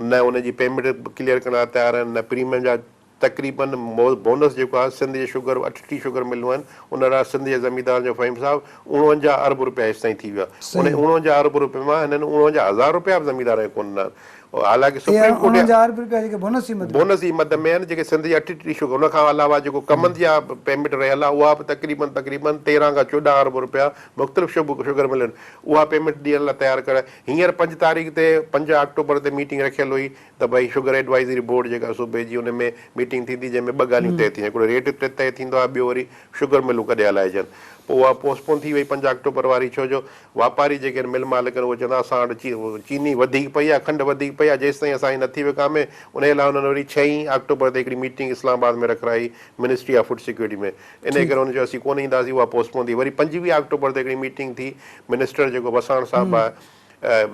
نه ان جي پيمينٽ ڪليئر ڪرڻ لاء تيار آهن نه پريميم جا تقريبن بونس جيڪو آهي سنڌ جي شگر 38 شگر ملون آهن ان لاء سنڌ جي زميندارن جو فهيم صاحب 49 ارب روپيا هيستائين ٿي ويو آهي ان 49 ارب روپين مان هنن 49 هزار روپيا به زميندارن کي ڪونه ڏنا آهن. حالانڪه سپريم ڪورٽ اهي 49 ارب رپيا جيڪي بونس جي مد ۾. بونس جي مد ۾ آهن جيڪي سنڌ جي 38 شگر ان کان علاوه جيڪو ڪمند جا پيمينٽ رهيل آهي اها به تقريبن تقريبن 13 کان 14 ارب رپيا مختلف شگر ملن اها پيمينٽ ڏيڻ لاء تيار ڪرائي هينئر 5 تاريخ تي 5 آڪٽوبر تي ميٽنگ رکيل هئي ته ڀئي شگر ايڊوائزري بورڊ جيڪا صوبي جي ان ۾ ميٽنگ ٿيندي جنهن ۾ ٻه ڳالهيون طئي ٿينديون هڪڙو ريٽ طئي ٿيندو آهي ٻيو وري شگر ملون ڪڏهن هلائجن پوء اها پوسٽ پون ٿي وئي 5 آڪٽوبر واري ڇو جو واپاري جيڪي آهن مل مالڪ آهن اهي چوندا اسان وٽ چيني وڌيڪ پئي آهي کنڊ وڌيڪ پئي آهي جيستائين اسان جي نٿي وڪامي انهي لاء انهن وري ڇهين آڪٽوبر تي هڪڙي ميٽنگ اسلام آباد ۾ رکرائي منسٽري آف فوڊ سيڪيورٽي ۾ انهي ڪري انهن چيو اسين ڪونه اينداسين اها پوسٽ پون ٿي وري 25 آڪٽوبر تي هڪڙي ميٽنگ ٿي منسٽر جيڪو وساڻ صاحب آهي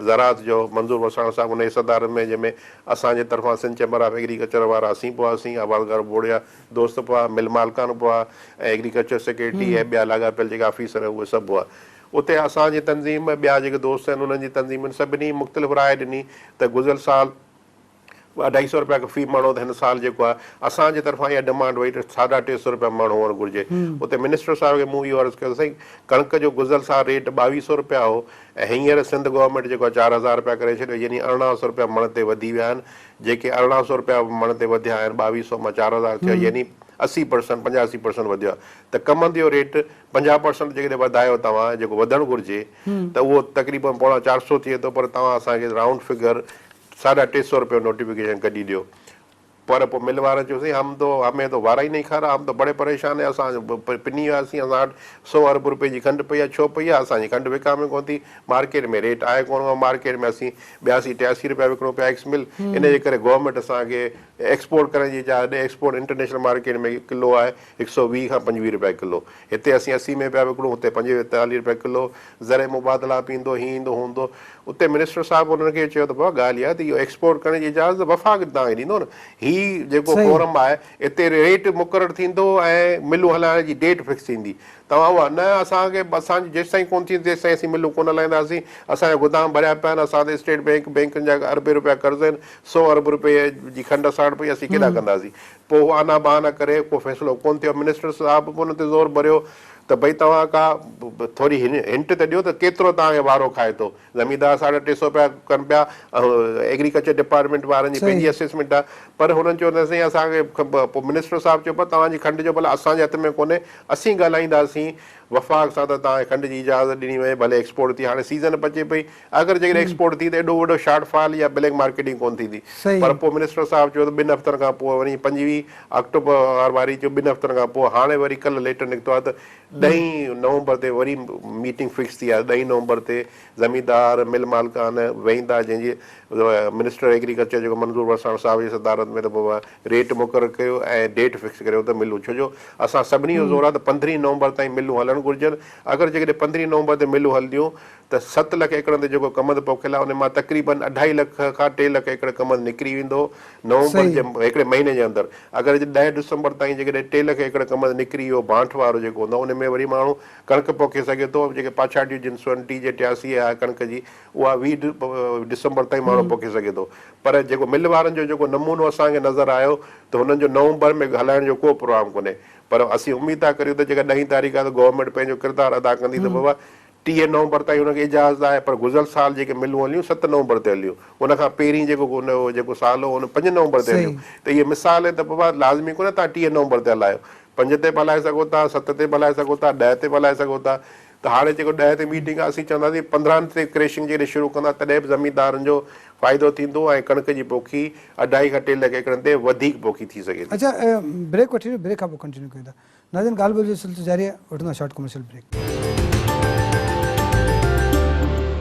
زراعت جو منظور وساڻ صاحب انهي صدارت ۾ جنهن ۾ اسان جي طرفان سنڌ چيمبر آف ايگريڪلچر وارا اسين به هئاسين آبادگار بورڊ جا دوست به هئا مل مالڪان به هئا ۽ ايگريڪلچر سيڪريٽري ۽ ٻيا لاڳاپيل جيڪا آفيسر اهي سڀ هئا اتي اسان جي تنظيم ٻيا جيڪي دوست آهن انهن جي تنظيمن سڀني مختلف راء ڏني ته گذريل سال اڍائي سئو رپيا في ماڻهو ته هن سال جيڪو آهي اسان جي طرفان اها ڊمانڊ وئي ته ساڍا ٽي سئو رپيا ماڻهو هئڻ گهرجي. اتي منسٽر صاحب کي مون اهو عرض ڪيو ته سائين ڪڻڪ جو گذريل سال ريٽ ٻاويهه سئو رپيا هو ۽ هينئر سنڌ گورنمينٽ جيڪو آهي 4000 رپيا ڪري ڇڏيو يعني 18 سئو رپيا مڻ تي وڌي ويا آهن جيڪي 18 سئو رپيا مڻ تي وڌيا آهن ٻاويهه سئو مان 4000 ٿيا يعني 80 پرسنٽ 85 پرسنٽ وڌيو آهي ته ڪمند جو ريٽ 50 پرسنٽ جيڪڏهن وڌايو توهان جيڪو وڌڻ گهرجي ته اهو تقريبن پوڻا چار سئو ٿئي ٿو پر توهان اسان کي رائونڊ فگر ساڍا ٽي سئو روپيه نوٽيفڪيشن ڪڍي ڏيو. پر پوء مل وارن چيو سائين هم تو همين تو وارا ئي نهين کا رها هم تو بڙي پريشان هين اسان پني وياسين اسان وٽ سئو ارب روپيه جي کنڊ پئي آهي ڇو پئي آهي اسان جي کنڊ وڪامي ڪونه ٿي مارڪيٽ ۾ ريٽ آهي ڪونه مارڪيٽ ۾ اسين ٻياسي ٽياسي روپيا وڪڻون پيا ايڪس مل ان جي ڪري گورنمينٽ اسان کي ايڪسپورٽ ڪرڻ جي اجازت ڏي ايڪسپورٽ انٽرنيشنل مارڪيٽ ۾ ڪلو آهي هڪ سئو 20 کان 25 روپيا ڪلو هتي اسين 80 ۾ پيا وڪڻون هتي 45 روپيا ڪلو زر مبادله به ايندو هي ايندو هو ايندو اتي منسٽر صاحب انهن کي چيو ته بابا ڳالهه اها آهي ته اهو ايڪسپورٽ ڪرڻ جي اجازت وفاق توهان کي ڏيندو نه هي جيڪو فورم آهي اتي ريٽ مقرر ٿيندو ۽ ملون هلائڻ جي ڊيٽ فڪس ٿيندي توهان اها نه اسان کي اسان جي جيستائين ڪونه ٿيندي تيستائين اسين ملون ڪونه هلائينداسين اسان جا گدام ڀريا پيا آهن اسان تي اسٽيٽ بينڪ بينڪن جا اربين روپيا قرض آهن سئو ارب روپئي جي کنڊ اسان وٽ پئي اسين ڪيڏانهن ڪنداسين پوء هو آنا بهانا ڪري ڪو فيصلو ڪونه ٿيو. منسٽر صاحب به ان تي زور ڀريو ته ڀئي توهان ڪا ٿوري هنٽ ته ڏيو ته ڪيترو توهان کي وارو کائي ٿو. زميندار ساڍا ٽي سئو رپيا ڪن پيا ۽ ايگريڪلچر ڊپارٽمينٽ وارن جي پنهنجي اسيسمينٽ آهي. پر هنن چيو نه سائين اسان کي پوء منسٽر صاحب چيو پر توهان جي کنڊ جو ڀلا اسان جي هٿ ۾ ڪونهي اسين ڳالهائينداسين وفاق سان ته توهان کي کنڊ جي اجازت ڏني وڃي ڀلي ايڪسپورٽ ٿي هاڻي سيزن پچي پئي اگر جيڪڏهن ايڪسپورٽ ٿي ته ايڏو وڏو شارٽ فال يا بليڪ مارڪيٽنگ ڪونه ٿيندي پر پوء منسٽر صاحب چيو ته ٻن هفتن کان پوء وري 25 آڪٽوبر واري چيو ٻن هفتن کان پوء هاڻي وري ڪلهه ليٽر نڪتو آهي ته ڏهين نومبر تي وري ميٽنگ فڪس ٿي آهي ڏهين نومبر تي زميندار مل مالڪان ويهندا جنهن جي منسٽر ايگريڪلچر جيڪو منظور وساڻ صاحب جي صدارت ۾ ته پوء ريٽ مقرر ڪيو ۽ ڊيٽ فڪس ڪريو ته ملون ڇو جو اسان سڀني جو زور آهي ته 15 نومبر تائين ملون هلڻ گهرجن اگر جيڪڏهن 15 نومبر تي ملون هلنديون ته 7 لک ايڪڙن تي جيڪو ڪمند پوکيل آهي ان مان تقريبن اڍائي لک کان 3 لک ايڪڙ ڪمند نڪري ويندو نومبر جي هڪڙي مهيني جي اندر اگر 10 ڊسمبر تائين جيڪڏهن 3 لک ايڪڙ ڪمند نڪري ويو بانٺ وارو جيڪو هوندو آهي ان ۾ وري ماڻهو ڪڻڪ پوکي سگهي ٿو جيڪي پاڇاٽيون جنسون آهن ٽي جي 83 آهي ڪڻڪ جي اها 20 ڊسمبر تائين ماڻهو پوکي سگهي ٿو پر جيڪو مل وارن جو جيڪو نمونو اسان کي نظر آيو ته هنن جو نومبر ۾ هلائڻ جو ڪو پروگرام ڪونهي پر اسين اميد ٿا ڪريون ته جيڪا ڏهين تاريخ آهي ته گورنمينٽ پنهنجو ڪردار ادا ڪندي ته بابا 30 نومبر تائين هن کي اجازت آهي پر گذريل سال جيڪي ملون هليون 7 نومبر تي هليون ان کان پهرين جيڪو ان جيڪو سال هو ان 5 نومبر تي هليون ته اهي مثال آهن ته بابا لازمي ڪونهي توهان 30 نومبر تي هلايو 5 تي به هلائي سگهو ٿا 7 تي به هلائي سگهو ٿا 10 تي به هلائي سگهو ٿا ته هاڻي جيڪو 10 تي ميٽنگ آهي اسين چونداسين 15 تي ڪريشنگ جيڪڏهن شروع ڪندا تڏهن به زميندارن جو فائدو ٿيندو ۽ ڪڻڪ جي پوکي اڍائي کان 3 لک ايڪڙن تي وڌيڪ پوکي ٿي سگهي ٿي. اڇا بريڪ وٺي بريڪ کان پوء ڪنٽينيو ڪيون ٿا. ناظرين ڳالهه ٻولهه جو سلسلو جاري آهي وٺندا شارٽ ڪمرشل بريڪ.